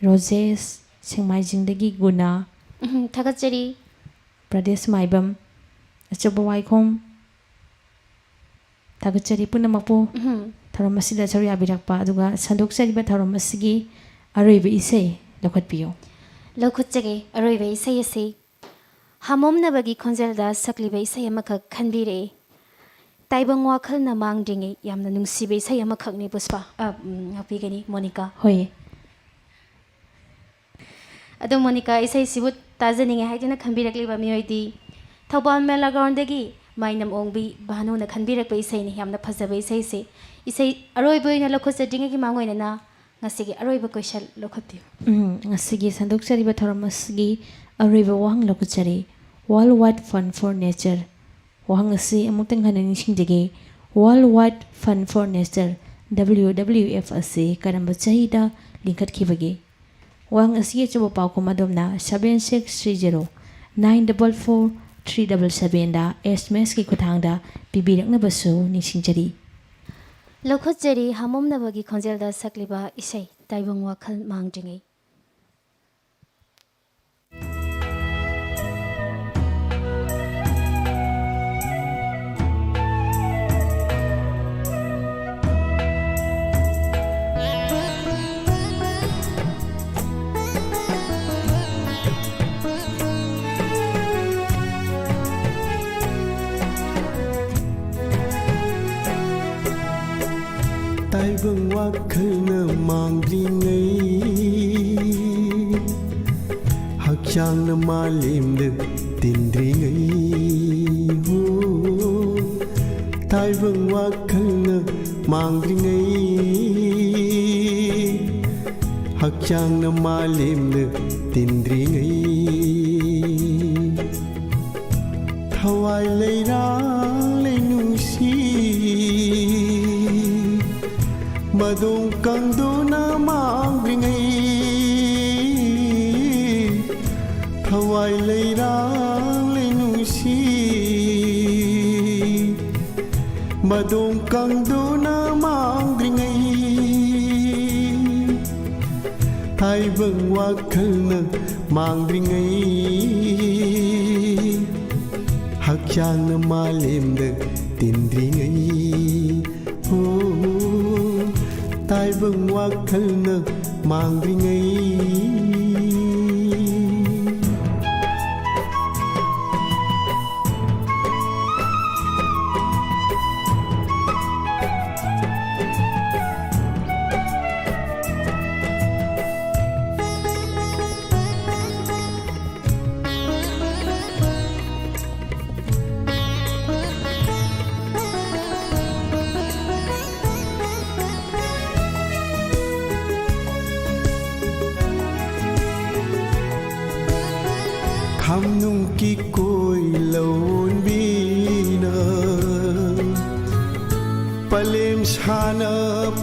ꯔꯣꯖꯦꯁ, ꯁꯦꯡꯃꯥꯏꯖꯤꯡꯗꯒꯤ ꯒꯨꯅꯥ, ꯎꯝ, ꯊꯥꯒꯠꯆꯔꯤ꯫ ꯄ꯭ꯔꯗꯦꯁ ꯃꯥꯏꯕꯝ, ꯑꯆꯧꯕ ꯋꯥꯏꯈꯣꯝ, ꯊꯥꯒꯠꯆꯔꯤ ꯄꯨꯝꯅꯃꯛꯄꯨ꯫ ꯎꯝ꯫ ꯊꯧꯔꯝ ꯑꯁꯤꯗ ꯁꯔꯨꯛ ꯌꯥꯕꯤꯔꯛꯄ, ꯑꯗꯨꯒ ꯁꯟꯗꯣꯛꯆꯔꯤꯕ ꯊꯧꯔꯝ ꯑꯁꯤꯒꯤ ꯑꯔꯣꯏꯕ ꯏꯁꯩ ꯂꯧꯈꯠꯄꯤꯌꯨ꯫ ꯂꯧꯈꯠꯆꯒꯦ꯫ ꯑꯔꯣꯏꯕ ꯏꯁꯩ ꯑꯁꯤ ꯍꯥꯃꯣꯝꯅꯕꯒꯤ ꯈꯣꯟꯖꯦꯜꯗ ꯁꯛꯂꯤꯕ ꯏꯁꯩ ꯑꯃꯈꯛ ꯈꯟꯕꯤꯔꯛꯏ꯫ ꯇꯥꯏꯕꯪ ꯋꯥꯈꯜꯅ ꯃꯥꯡꯗ꯭ꯔꯤꯉꯩ꯫ ꯌꯥꯝꯅ ꯅꯨꯡꯁꯤꯕ ꯏꯁꯩ ꯑꯃꯈꯛꯅꯤ, ꯄꯨꯁꯄꯥ꯫ ꯑ, ꯎꯝ, ꯉꯥꯛꯄꯤꯒꯅꯤ, ꯃꯣꯅꯤꯀꯥ꯫ ꯍꯣꯏ꯫ ꯑꯗꯣ ꯃꯣꯅꯤꯀꯥ, ꯏꯁꯩꯁꯤꯕꯨ ꯇꯥꯖꯅꯤꯡꯉꯦ ꯍꯥꯏꯗꯨꯅ ꯈꯟꯕꯤꯔꯛꯂꯤꯕ ꯃꯤꯑꯣꯏꯗꯤ ꯊꯧꯕꯥꯜ ꯃꯦꯂꯥ ꯒ꯭ꯔꯥꯎꯟꯗꯒꯤ ꯃꯥꯏꯅꯝ ꯑꯣꯡꯕꯤ ꯚꯥꯅꯨꯅ ꯈꯟꯕꯤꯔꯛꯄ ꯏꯁꯩꯅꯤ꯫ ꯌꯥꯝꯅ ꯐꯖꯕ ꯏꯁꯩꯁꯦ꯫ ꯏꯁꯩ ꯑꯔꯣꯏꯕ ꯑꯣꯏꯅ ꯂꯧꯈꯠꯆꯗ꯭ꯔꯤꯉꯩꯒꯤ ꯃꯥꯡ ꯑꯣꯏꯅꯅ ꯉꯁꯤꯒꯤ ꯑꯔꯣꯏꯕ ꯀꯣꯏꯁꯟ ꯂꯧꯈꯠꯄꯤꯌꯨ꯫ ꯎꯝ, ꯉꯁꯤꯒꯤ ꯁꯟꯗꯣꯛꯆꯔꯤꯕ ꯊꯧꯔꯝ ꯑꯁꯤꯒꯤ ꯑꯔꯣꯏꯕ ꯋꯥꯍꯪ ꯂꯧꯈꯠꯆꯔꯤ꯫ World Wide Fund for Nature꯫ ꯋꯥꯍꯪ ꯑꯁꯤ ꯑꯃꯨꯛꯇꯪ ꯍꯟꯅ ꯅꯤꯡꯁꯤꯡꯖꯒꯦ꯫ World Wide Fund for Nature, W W F, ꯑꯁꯤ ꯀꯔꯝꯕ ꯆꯍꯤꯗ ꯂꯤꯡꯈꯠꯈꯤꯕꯒꯦ? ꯋꯥꯍꯪ ꯑꯁꯤꯒꯤ ꯑꯆꯨꯝꯕ ꯄꯥꯎꯈꯨꯝ ꯑꯗꯣꯝꯅ seven six three zero nine double four three double seven ꯗ S M S ꯀꯤ ꯈꯨꯠꯊꯥꯡꯗ ꯄꯤꯕꯤꯔꯛꯅꯕꯁꯨ ꯅꯤꯡꯁꯤꯡꯖꯔꯤ꯫ ꯂꯧꯈꯠꯆꯔꯤ ꯍꯥꯃꯣꯝꯅꯕꯒꯤ ꯈꯣꯟꯖꯦꯜꯗ ꯁꯛꯂꯤꯕ ꯏꯁꯩ ꯇꯥꯏꯕꯪ ꯋꯥꯈꯜ ꯃꯥꯡꯗ꯭ꯔꯤꯉꯩ꯫ ꯇꯥꯏꯕꯪ ꯋꯥꯈꯜꯅ ꯃꯥꯡꯗ꯭ꯔꯤꯉꯩ, ꯍꯛꯆꯥꯡꯅ ꯃꯥꯂꯦꯝꯗ ꯇꯤꯟꯗ꯭ꯔꯤꯉꯩ, ꯍꯣ, ꯇꯥꯏꯕꯪ ꯋꯥꯈꯜꯅ ꯃꯥꯡꯗ꯭ꯔꯤꯉꯩ, ꯍꯛꯆꯥꯡꯅ ꯃꯥꯂꯦꯝꯗ ꯇꯤꯟꯗ꯭ꯔꯤꯉꯩ, ꯊꯋꯥꯏ ꯂꯩꯔꯥꯡ ꯂꯩꯅꯨꯡꯁꯤ, ꯃꯗꯣꯡ ꯀꯪꯗꯨꯅ ꯃꯥꯡꯗ꯭ꯔꯤꯉꯩ, ꯊꯋꯥꯏ ꯂꯩꯔꯥꯡ ꯂꯩꯅꯨꯡꯁꯤ, ꯃꯗꯣꯡ ꯀꯪꯗꯨꯅ ꯃꯥꯡꯗ꯭ꯔꯤꯉꯩ, ꯇꯥꯏꯕꯪ ꯋꯥꯈꯜꯅ ꯃꯥꯡꯗ꯭ꯔꯤꯉꯩ, ꯍꯛꯆꯥꯡꯅ ꯃꯥꯂꯦꯝꯗ ꯇꯤꯟꯗ꯭ꯔꯤꯉꯩ, ꯍꯣ, ꯇꯥꯏꯕꯪ ꯋꯥꯈꯜꯅ ꯃꯥꯡꯗ꯭ꯔꯤꯉꯩ꯫ ꯈꯝꯅꯨꯡ ꯀꯤꯀꯣꯏ ꯂꯣꯟꯕꯤꯅ ꯄꯂꯦꯝ ꯁꯥꯅ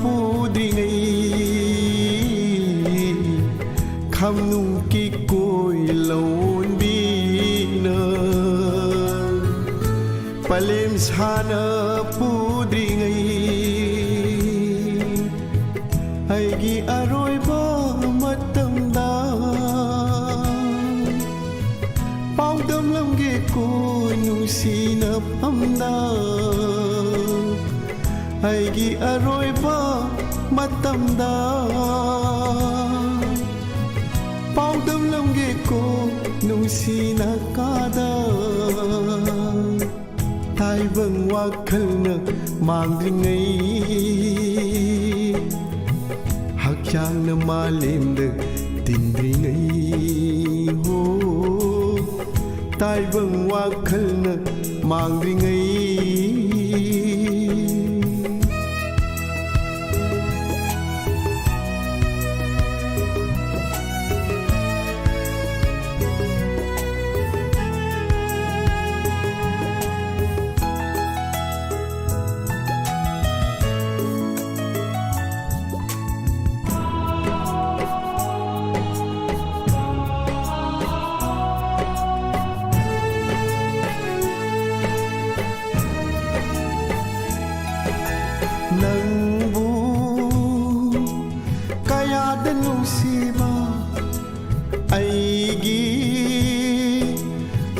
ꯄꯨꯗ꯭ꯔꯤꯉꯩ, ꯈꯝꯅꯨꯡ ꯀꯤꯀꯣꯏ ꯂꯣꯟꯕꯤꯅ ꯄꯂꯦꯝ ꯁꯥꯅ ꯄꯨꯗ꯭ꯔꯤꯉꯩ, ꯑꯩꯒꯤ ꯑꯔꯣꯏꯕ ꯃꯇꯝꯗ ꯄꯥꯎꯗꯝꯂꯝꯒꯦꯀꯣ ꯅꯨꯡꯁꯤꯅꯐꯝꯗ꯫ ꯑꯩꯒꯤ ꯑꯔꯣꯏꯕ ꯃꯇꯝꯗ ꯄꯥꯎꯗꯝꯂꯝꯒꯦꯀꯣ ꯅꯨꯡꯁꯤꯅ ꯀꯥꯗ꯫ ꯇꯥꯏꯕꯪ ꯋꯥꯈꯜꯅ ꯃꯥꯡꯗ꯭ꯔꯤꯉꯩ, ꯍꯛꯆꯥꯡꯅ ꯃꯥꯂꯦꯝꯗ ꯇꯤꯟꯗ꯭ꯔꯤꯉꯩ ꯍꯣ꯫ ꯇꯥꯏꯕꯪ ꯋꯥꯈꯜꯅ ꯃꯥꯡꯗ꯭ꯔꯤꯉꯩ꯫ ꯅꯪꯕꯨ ꯀꯌꯥꯗ ꯅꯨꯡꯁꯤꯕ ꯑꯩꯒꯤ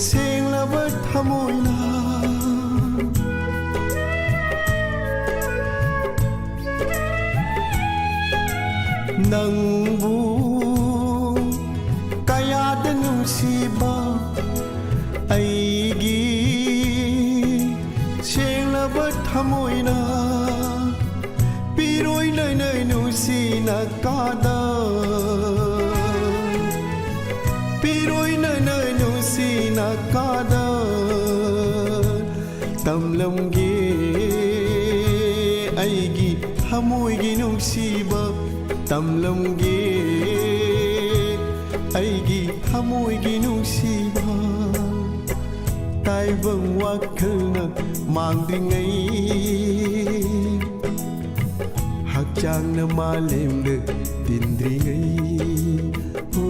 ꯁꯦꯡꯂꯕ ꯊꯃꯣꯏꯅ꯫ ꯅꯪꯕꯨ ꯀꯌꯥꯗ ꯅꯨꯡꯁꯤꯕ ꯑꯩꯒꯤ ꯁꯦꯡꯂꯕ ꯊꯃꯣꯏꯅ ꯄꯤꯔꯣꯏ ꯅꯣꯏ ꯅꯣꯏ ꯅꯨꯡꯁꯤꯅ ꯀꯥꯗ, ꯄꯤꯔꯣꯏ ꯅꯣꯏ ꯅꯣꯏ ꯅꯨꯡꯁꯤꯅ ꯀꯥꯗ꯫ ꯇꯝꯂꯝꯒꯦ ꯑꯩꯒꯤ ꯊꯃꯣꯏꯒꯤ ꯅꯨꯡꯁꯤꯕ, ꯇꯝꯂꯝꯒꯦ ꯑꯩꯒꯤ ꯊꯃꯣꯏꯒꯤ ꯅꯨꯡꯁꯤꯕ, ꯇꯥꯏꯕꯪ ꯋꯥꯈꯜꯅ ꯃꯥꯡꯗ꯭ꯔꯤꯉꯩ, ꯍꯛꯆꯥꯡꯅ ꯃꯥꯂꯦꯝꯗ ꯇꯤꯟꯗ꯭ꯔꯤꯉꯩ, ꯑꯣ,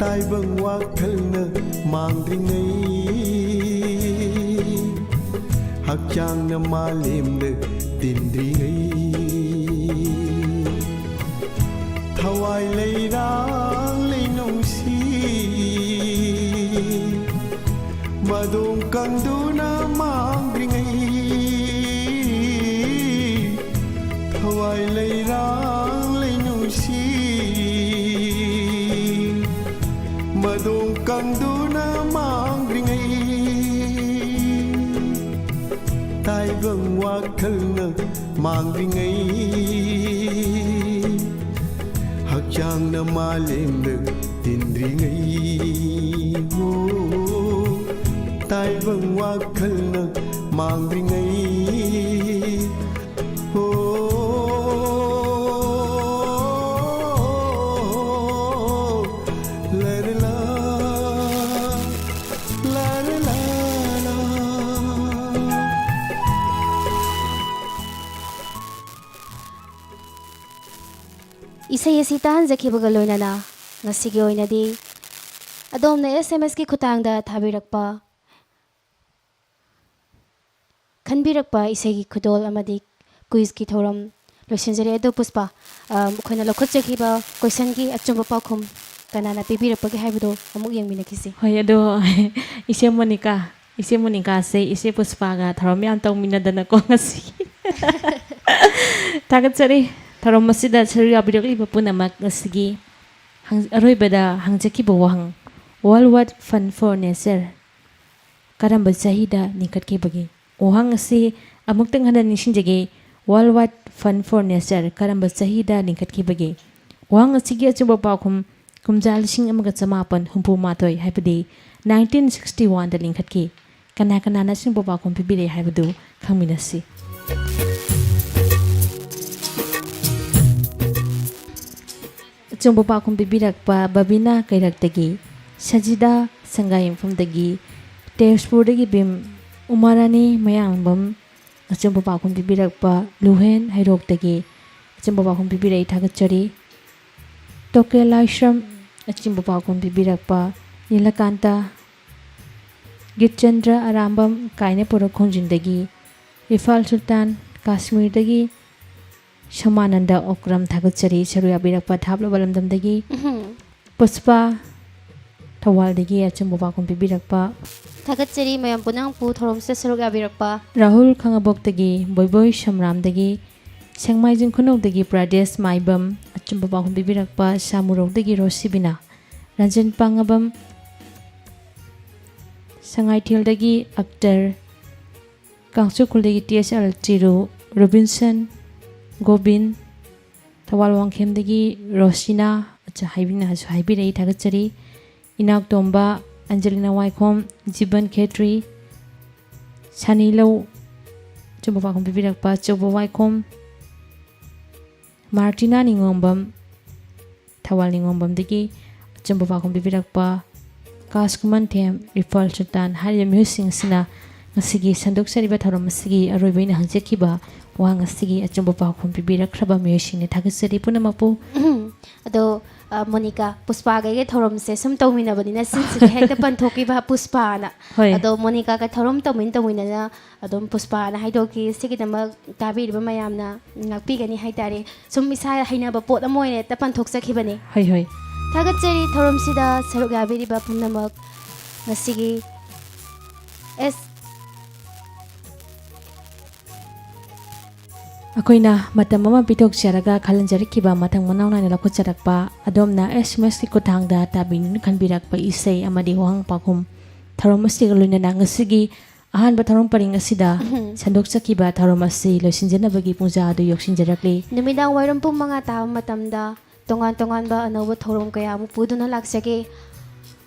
ꯇꯥꯏꯕꯪ ꯋꯥꯈꯜꯅ ꯃꯥꯡꯗ꯭ꯔꯤꯉꯩ, ꯍꯛꯆꯥꯡꯅ ꯃꯥꯂꯦꯝꯗ ꯇꯤꯟꯗ꯭ꯔꯤꯉꯩ, ꯊꯋꯥꯏ ꯂꯩꯔꯥꯡ ꯂꯩꯅꯨꯡꯁꯤ, ꯃꯗꯣꯝ ꯀꯪꯗꯨꯅ ꯃꯥꯡꯗ꯭ꯔꯤꯉꯩ, ꯊꯋꯥꯏ ꯂꯩꯔꯥꯡ ꯂꯩꯅꯨꯡꯁꯤ, ꯃꯗꯣꯝ ꯀꯪꯗꯨꯅ ꯃꯥꯡꯗ꯭ꯔꯤꯉꯩ, ꯇꯥꯏꯕꯪ ꯋꯥꯈꯜꯅ ꯃꯥꯡꯗ꯭ꯔꯤꯉꯩ, ꯍꯛꯆꯥꯡꯅ ꯃꯥꯂꯦꯝꯗ ꯇꯤꯟꯗ꯭ꯔꯤꯉꯩ, ꯍꯣ, ꯇꯥꯏꯕꯪ ꯋꯥꯈꯜꯅ ꯃꯥꯡꯗ꯭ꯔꯤꯉꯩ, ꯍꯣ, ꯂꯔꯂꯥ, ꯂꯔꯂꯥ, ꯂꯥ꯫ ꯏꯁꯩ ꯑꯁꯤ ꯇꯥꯍꯟꯖꯈꯤꯕꯒ ꯂꯣꯏꯅꯅ ꯉꯁꯤꯒꯤ ꯑꯣꯏꯅꯗꯤ ꯑꯗꯣꯝꯅ ꯑꯦꯁ ꯑꯦꯝ ꯑꯦꯁꯀꯤ ꯈꯨꯠꯊꯥꯡꯗ ꯊꯥꯕꯤꯔꯛꯄ, ꯈꯟꯕꯤꯔꯛꯄ ꯏꯁꯩꯒꯤ ꯈꯨꯗꯣꯜ ꯑꯃꯗꯤ ꯀ꯭ꯋꯤꯖꯀꯤ ꯊꯧꯔꯝ ꯂꯣꯏꯁꯤꯟꯖꯔꯦ꯫ ꯑꯗꯣ ꯄꯨꯁꯄꯥ, ꯑ, ꯑꯩꯈꯣꯏꯅ ꯂꯧꯈꯠꯆꯈꯤꯕ ꯀꯣꯏꯁꯟꯒꯤ ꯑꯆꯨꯝꯕ ꯄꯥꯎꯈꯨꯝ ꯀꯅꯥꯅ ꯄꯤꯕꯤꯔꯛꯄꯒꯦ ꯍꯥꯏꯕꯗꯣ ꯑꯃꯨꯛ ꯌꯦꯡꯃꯤꯟꯅꯈꯤꯁꯤ꯫ ꯍꯣꯏ, ꯑꯗꯣ ꯏꯆꯦ ꯃꯣꯅꯤꯀꯥ, ꯏꯆꯦ ꯃꯣꯅꯤꯀꯥꯁꯦ ꯏꯆꯦ ꯄꯨꯁꯄꯥꯒ ꯊꯧꯔꯝ ꯌꯥꯝ ꯇꯧꯃꯤꯟꯅꯗꯅꯀꯣ ꯉꯁꯤ꯫ ꯊꯥꯒꯠꯆꯔꯤ꯫ ꯊꯧꯔꯝ ꯑꯁꯤꯗ ꯁꯔꯨꯛ ꯌꯥꯕꯤꯔꯛꯂꯤꯕ ꯄꯨꯝꯅꯃꯛ ꯉꯁꯤꯒꯤ ꯍꯪ-, ꯑꯔꯣꯏꯕꯗ ꯍꯪꯖꯈꯤꯕ ꯋꯥꯍꯪ, World Wide Fund for Nature ꯀꯔꯝꯕ ꯆꯍꯤꯗ ꯂꯤꯡꯈꯠꯈꯤꯕꯒꯦ? ꯋꯥꯍꯪ ꯑꯁꯤ ꯑꯃꯨꯛꯇꯪ ꯍꯟꯅ ꯅꯤꯡꯁꯤꯡꯖꯒꯦ, World Wide Fund for Nature ꯀꯔꯝꯕ ꯆꯍꯤꯗ ꯂꯤꯡꯈꯠꯈꯤꯕꯒꯦ? ꯋꯥꯍꯪ ꯑꯁꯤꯒꯤ ꯑꯆꯨꯝꯕ ꯄꯥꯎꯈꯨꯝ ꯀꯨꯝꯖꯥ ꯂꯤꯁꯤꯡ ꯑꯃꯒ ꯆꯃꯥꯄꯟ ꯍꯨꯝꯐꯨ ꯃꯥꯊꯣꯏ, ꯍꯥꯏꯕꯗꯤ ꯅꯥꯏꯟꯇꯤꯟ ꯁꯤꯛꯁꯇꯤ ꯋꯥꯟꯗ ꯂꯤꯡꯈꯠꯈꯤ꯫ ꯀꯅꯥ ꯀꯅꯥꯅ ꯑꯆꯨꯝꯕ ꯄꯥꯎꯈꯨꯝ ꯄꯤꯕꯤꯔꯦ ꯍꯥꯏꯕꯗꯨ ꯈꯪꯃꯤꯟꯅꯁꯤ꯫ ꯑꯆꯨꯝꯕ ꯄꯥꯎꯈꯨꯝ ꯄꯤꯕꯤꯔꯛꯄ ꯕꯕꯤꯅꯥ ꯀꯩꯔꯛꯇꯒꯤ, ꯁꯖꯤꯗꯥ ꯁꯪꯒꯥꯏꯌꯨꯝꯐꯝꯗꯒꯤ, ꯇꯦꯖꯄꯨꯔꯗꯒꯤ ꯕꯤꯝ, ꯎꯃꯥꯔꯥꯅꯤ ꯃꯌꯥꯡꯕꯝ ꯑꯆꯨꯝꯕ ꯄꯥꯎꯈꯨꯝ ꯄꯤꯕꯤꯔꯛꯄ ꯂꯨꯍꯦꯟ ꯍꯩꯔꯣꯛꯇꯒꯤ ꯑꯆꯨꯝꯕ ꯄꯥꯎꯈꯨꯝ ꯄꯤꯕꯤꯔꯛꯏ, ꯊꯥꯒꯠꯆꯔꯤ꯫ ꯇꯣꯀꯦ ꯂꯥꯏꯁ꯭ꯔꯝ ꯑꯆꯨꯝꯕ ꯄꯥꯎꯈꯨꯝ ꯄꯤꯕꯤꯔꯛꯄ ꯅꯤꯂꯀꯥꯟꯇ, ꯒꯤꯠꯆꯟꯗ꯭ꯔ ꯑꯔꯥꯝꯕꯝ ꯀꯥꯏꯅ ꯄꯨꯔꯛ ꯈꯣꯡꯖꯤꯟꯗꯒꯤ, ꯏꯐꯥꯜ ꯁꯨꯜꯇꯥꯟ ꯀꯥꯁꯃꯤꯔꯗꯒꯤ ꯁꯣꯃꯥꯅꯟꯗ ꯑꯣꯀ꯭ꯔꯝ, ꯊꯥꯒꯠꯆꯔꯤ꯫ ꯁꯔꯨꯛ ꯌꯥꯕꯤꯔꯛꯄ ꯊꯥꯞꯂꯕ ꯂꯝꯗꯝꯗꯒꯤ ꯎꯝꯍꯨꯝ꯫ ꯄꯨꯁꯄꯥ ꯊꯧꯕꯥꯜꯗꯒꯤ ꯑꯆꯨꯝꯕ ꯄꯥꯎꯈꯨꯝ ꯄꯤꯕꯤꯔꯛꯄ꯫ ꯊꯥꯒꯠꯆꯔꯤ ꯃꯌꯥꯝ ꯄꯨꯝꯅꯃꯛꯄꯨ ꯊꯧꯔꯝꯁꯤꯗ ꯁꯔꯨꯛ ꯌꯥꯕꯤꯔꯛꯄ꯫ ꯔꯥꯍꯨꯜ ꯈꯥꯉꯕꯣꯛꯇꯒꯤ ꯕꯣꯏꯕꯣꯏ ꯁꯝꯔꯥꯝꯗꯒꯤ, ꯁꯦꯡꯃꯥꯏꯖꯤꯡ ꯈꯨꯅꯧꯗꯒꯤ ꯄ꯭ꯔꯗꯦꯁ ꯃꯥꯏꯕꯝ ꯑꯆꯨꯝꯕ ꯄꯥꯎꯈꯨꯝ ꯄꯤꯕꯤꯔꯛꯄ, ꯁꯥꯃꯨꯔꯧꯗꯒꯤ ꯔꯣꯁꯤꯕꯤꯅꯥ, ꯔꯟꯖꯟ ꯄꯥꯉꯕꯝ ꯁꯉꯥꯏꯊꯦꯜꯗꯒꯤ ꯑꯛꯇꯔ, ꯀꯥꯡꯆꯨꯈꯨꯜꯗꯒꯤ ꯇꯤ ꯑꯦꯁ ꯑꯦꯜ ꯆꯤꯔꯨ, ꯔꯣꯕꯤꯟꯁꯟ ꯒꯣꯕꯤꯟ, ꯊꯧꯕꯥꯜ ꯋꯥꯡꯈꯦꯝꯗꯒꯤ ꯔꯣꯁꯤꯅꯥ, ꯑꯆꯥ, ꯍꯥꯏꯕꯤꯅꯁꯨ ꯍꯥꯏꯕꯤꯔꯛꯏ, ꯊꯥꯒꯠꯆꯔꯤ꯫ ꯏꯅꯥꯛꯇꯣꯝꯕ, ꯑꯟꯖꯂꯤꯅꯥ ꯋꯥꯏꯈꯣꯝ, ꯖꯤꯕꯟ ꯈꯦꯇ꯭ꯔꯤ, ꯁꯅꯤꯂꯧ, ꯑꯆꯨꯝꯕ ꯄꯥꯎꯈꯨꯝ ꯄꯤꯕꯤꯔꯛꯄ ꯑꯆꯧꯕ ꯋꯥꯏꯈꯣꯝ, ꯃꯥꯔꯇꯤꯅꯥ ꯅꯤꯉꯣꯝꯕꯝ, ꯊꯧꯕꯥꯜ ꯅꯤꯉꯣꯝꯕꯝꯗꯒꯤ ꯑꯆꯨꯝꯕ ꯄꯥꯎꯈꯨꯝ ꯄꯤꯕꯤꯔꯛꯄ ꯀꯥꯁꯀꯨꯃꯟ ꯊꯦꯝ, ꯔꯤꯐꯜ ꯁꯨꯜꯇꯥꯟ ꯍꯥꯏꯔꯤꯕ ꯃꯤꯑꯣꯏꯁꯤꯡ ꯑꯁꯤꯅ ꯉꯁꯤꯒꯤ ꯁꯟꯗꯣꯛꯆꯔꯤꯕ ꯊꯧꯔꯝ ꯑꯁꯤꯒꯤ ꯑꯔꯣꯏꯕ ꯑꯣꯏꯅ ꯍꯪꯖꯈꯤꯕ ꯋꯥꯍꯪ ꯑꯁꯤꯒꯤ ꯑꯆꯨꯝꯕ ꯄꯥꯎꯈꯨꯝ ꯄꯤꯕꯤꯔꯛꯈ꯭ꯔꯕ ꯃꯤꯑꯣꯏꯁꯤꯡꯅꯤ꯫ ꯊꯥꯒꯠꯆꯔꯤ ꯄꯨꯝꯅꯃꯛꯄꯨ꯫ ꯑꯗꯣ, ꯑ, ꯃꯣꯅꯤꯀꯥ, ꯄꯨꯁꯄꯥꯒ ꯑꯩꯒ ꯊꯧꯔꯝꯁꯦ ꯁꯨꯝ ꯇꯧꯃꯤꯟꯅꯕꯅꯤꯅ ꯁꯤꯟꯁꯤꯗ ꯍꯦꯛꯇ ꯄꯟꯊꯣꯛꯈꯤꯕ ꯄꯨꯁꯄꯥꯅ꯫ ꯍꯣꯏ꯫ ꯑꯗꯣ ꯃꯣꯅꯤꯀꯥꯒ ꯊꯧꯔꯝ ꯇꯧꯃꯤꯟ ꯇꯧꯃꯤꯟꯅꯅ ꯑꯗꯨꯝ ꯄꯨꯁꯄꯥꯅ ꯍꯥꯏꯗꯣꯛꯈꯤ꯫ ꯁꯤꯒꯤꯗꯃꯛ ꯇꯥꯕꯤꯔꯤꯕ ꯃꯌꯥꯝꯅ ꯉꯥꯛꯄꯤꯒꯅꯤ ꯍꯥꯏꯇꯥꯔꯦ꯫ ꯁꯨꯝ ꯏꯁꯥ ꯍꯩꯅꯕ ꯄꯣꯠ ꯑꯃ ꯑꯣꯏꯅ ꯍꯦꯛꯇ ꯄꯟꯊꯣꯛꯆꯈꯤꯕꯅꯤ꯫ ꯍꯣꯏ, ꯍꯣꯏ꯫ ꯊꯥꯒꯠꯆꯔꯤ ꯊꯧꯔꯝꯁꯤꯗ ꯁꯔꯨꯛ ꯌꯥꯕꯤꯔꯤꯕ ꯄꯨꯝꯅꯃꯛ꯫ ꯉꯁꯤꯒꯤ ꯑꯦꯁ ꯑꯩꯈꯣꯏꯅ ꯃꯇꯝ ꯑꯃ ꯄꯤꯊꯣꯛꯆꯔꯒ ꯈꯜꯍꯟꯖꯔꯛꯈꯤꯕ ꯃꯊꯪ ꯃꯅꯥꯎ ꯅꯥꯏꯅ ꯂꯧꯈꯠꯆꯔꯛꯄ ꯑꯗꯣꯝꯅ ꯑꯦꯁ ꯑꯦꯝ ꯑꯦꯁꯀꯤ ꯈꯨꯠꯊꯥꯡꯗ ꯇꯥꯕꯤꯅꯤꯡꯅ ꯈꯟꯕꯤꯔꯛꯄ ꯏꯁꯩ ꯑꯃꯗꯤ ꯋꯥꯍꯪ ꯄꯥꯎꯈꯨꯝ ꯊꯧꯔꯝ ꯑꯁꯤꯒ ꯂꯣꯏꯅꯅ ꯉꯁꯤꯒꯤ ꯑꯍꯥꯟꯕ ꯊꯧꯔꯝ ꯄꯔꯤꯡ ꯑꯁꯤꯗ ꯎꯝꯍꯨꯝ꯫ ꯁꯟꯗꯣꯛꯆꯈꯤꯕ ꯊꯧꯔꯝ ꯑꯁꯤ ꯂꯣꯏꯁꯤꯟꯖꯅꯕꯒꯤ ꯄꯨꯡꯖꯥ ꯑꯗꯨ ꯌꯧꯁꯤꯟꯖꯔꯛꯂꯤ꯫ ꯅꯨꯃꯤꯗꯥꯡ ꯋꯥꯏꯔꯝ ꯄꯨꯡ ꯃꯉꯥ ꯇꯥꯕ ꯃꯇꯝꯗ ꯇꯣꯉꯥꯟ ꯇꯣꯉꯥꯟꯕ ꯑꯅꯧꯕ ꯊꯧꯔꯝ ꯀꯌꯥ ꯑꯃꯨꯛ ꯄꯨꯗꯨꯅ ꯂꯥꯛꯆꯒꯦ꯫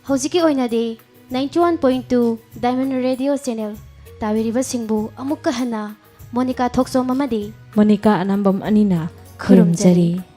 ꯍꯧꯖꯤꯛꯀꯤ ꯑꯣꯏꯅꯗꯤ ninety one point two Diamond Radio Channel ꯇꯥꯕꯤꯔꯤꯕꯁꯤꯡꯕꯨ ꯑꯃꯨꯛꯀ ꯍꯟꯅ ꯃꯣꯅꯤꯀꯥ ꯊꯣꯛꯆꯣꯝ ꯑꯃꯗꯤ ꯃꯣꯅꯤꯀꯥ ꯑꯅꯥꯝꯕꯝ ꯑꯅꯤꯅ ꯈꯨꯔꯨꯝꯖꯔꯤ꯫ ꯈꯨꯔꯨꯝꯖꯔꯤ꯫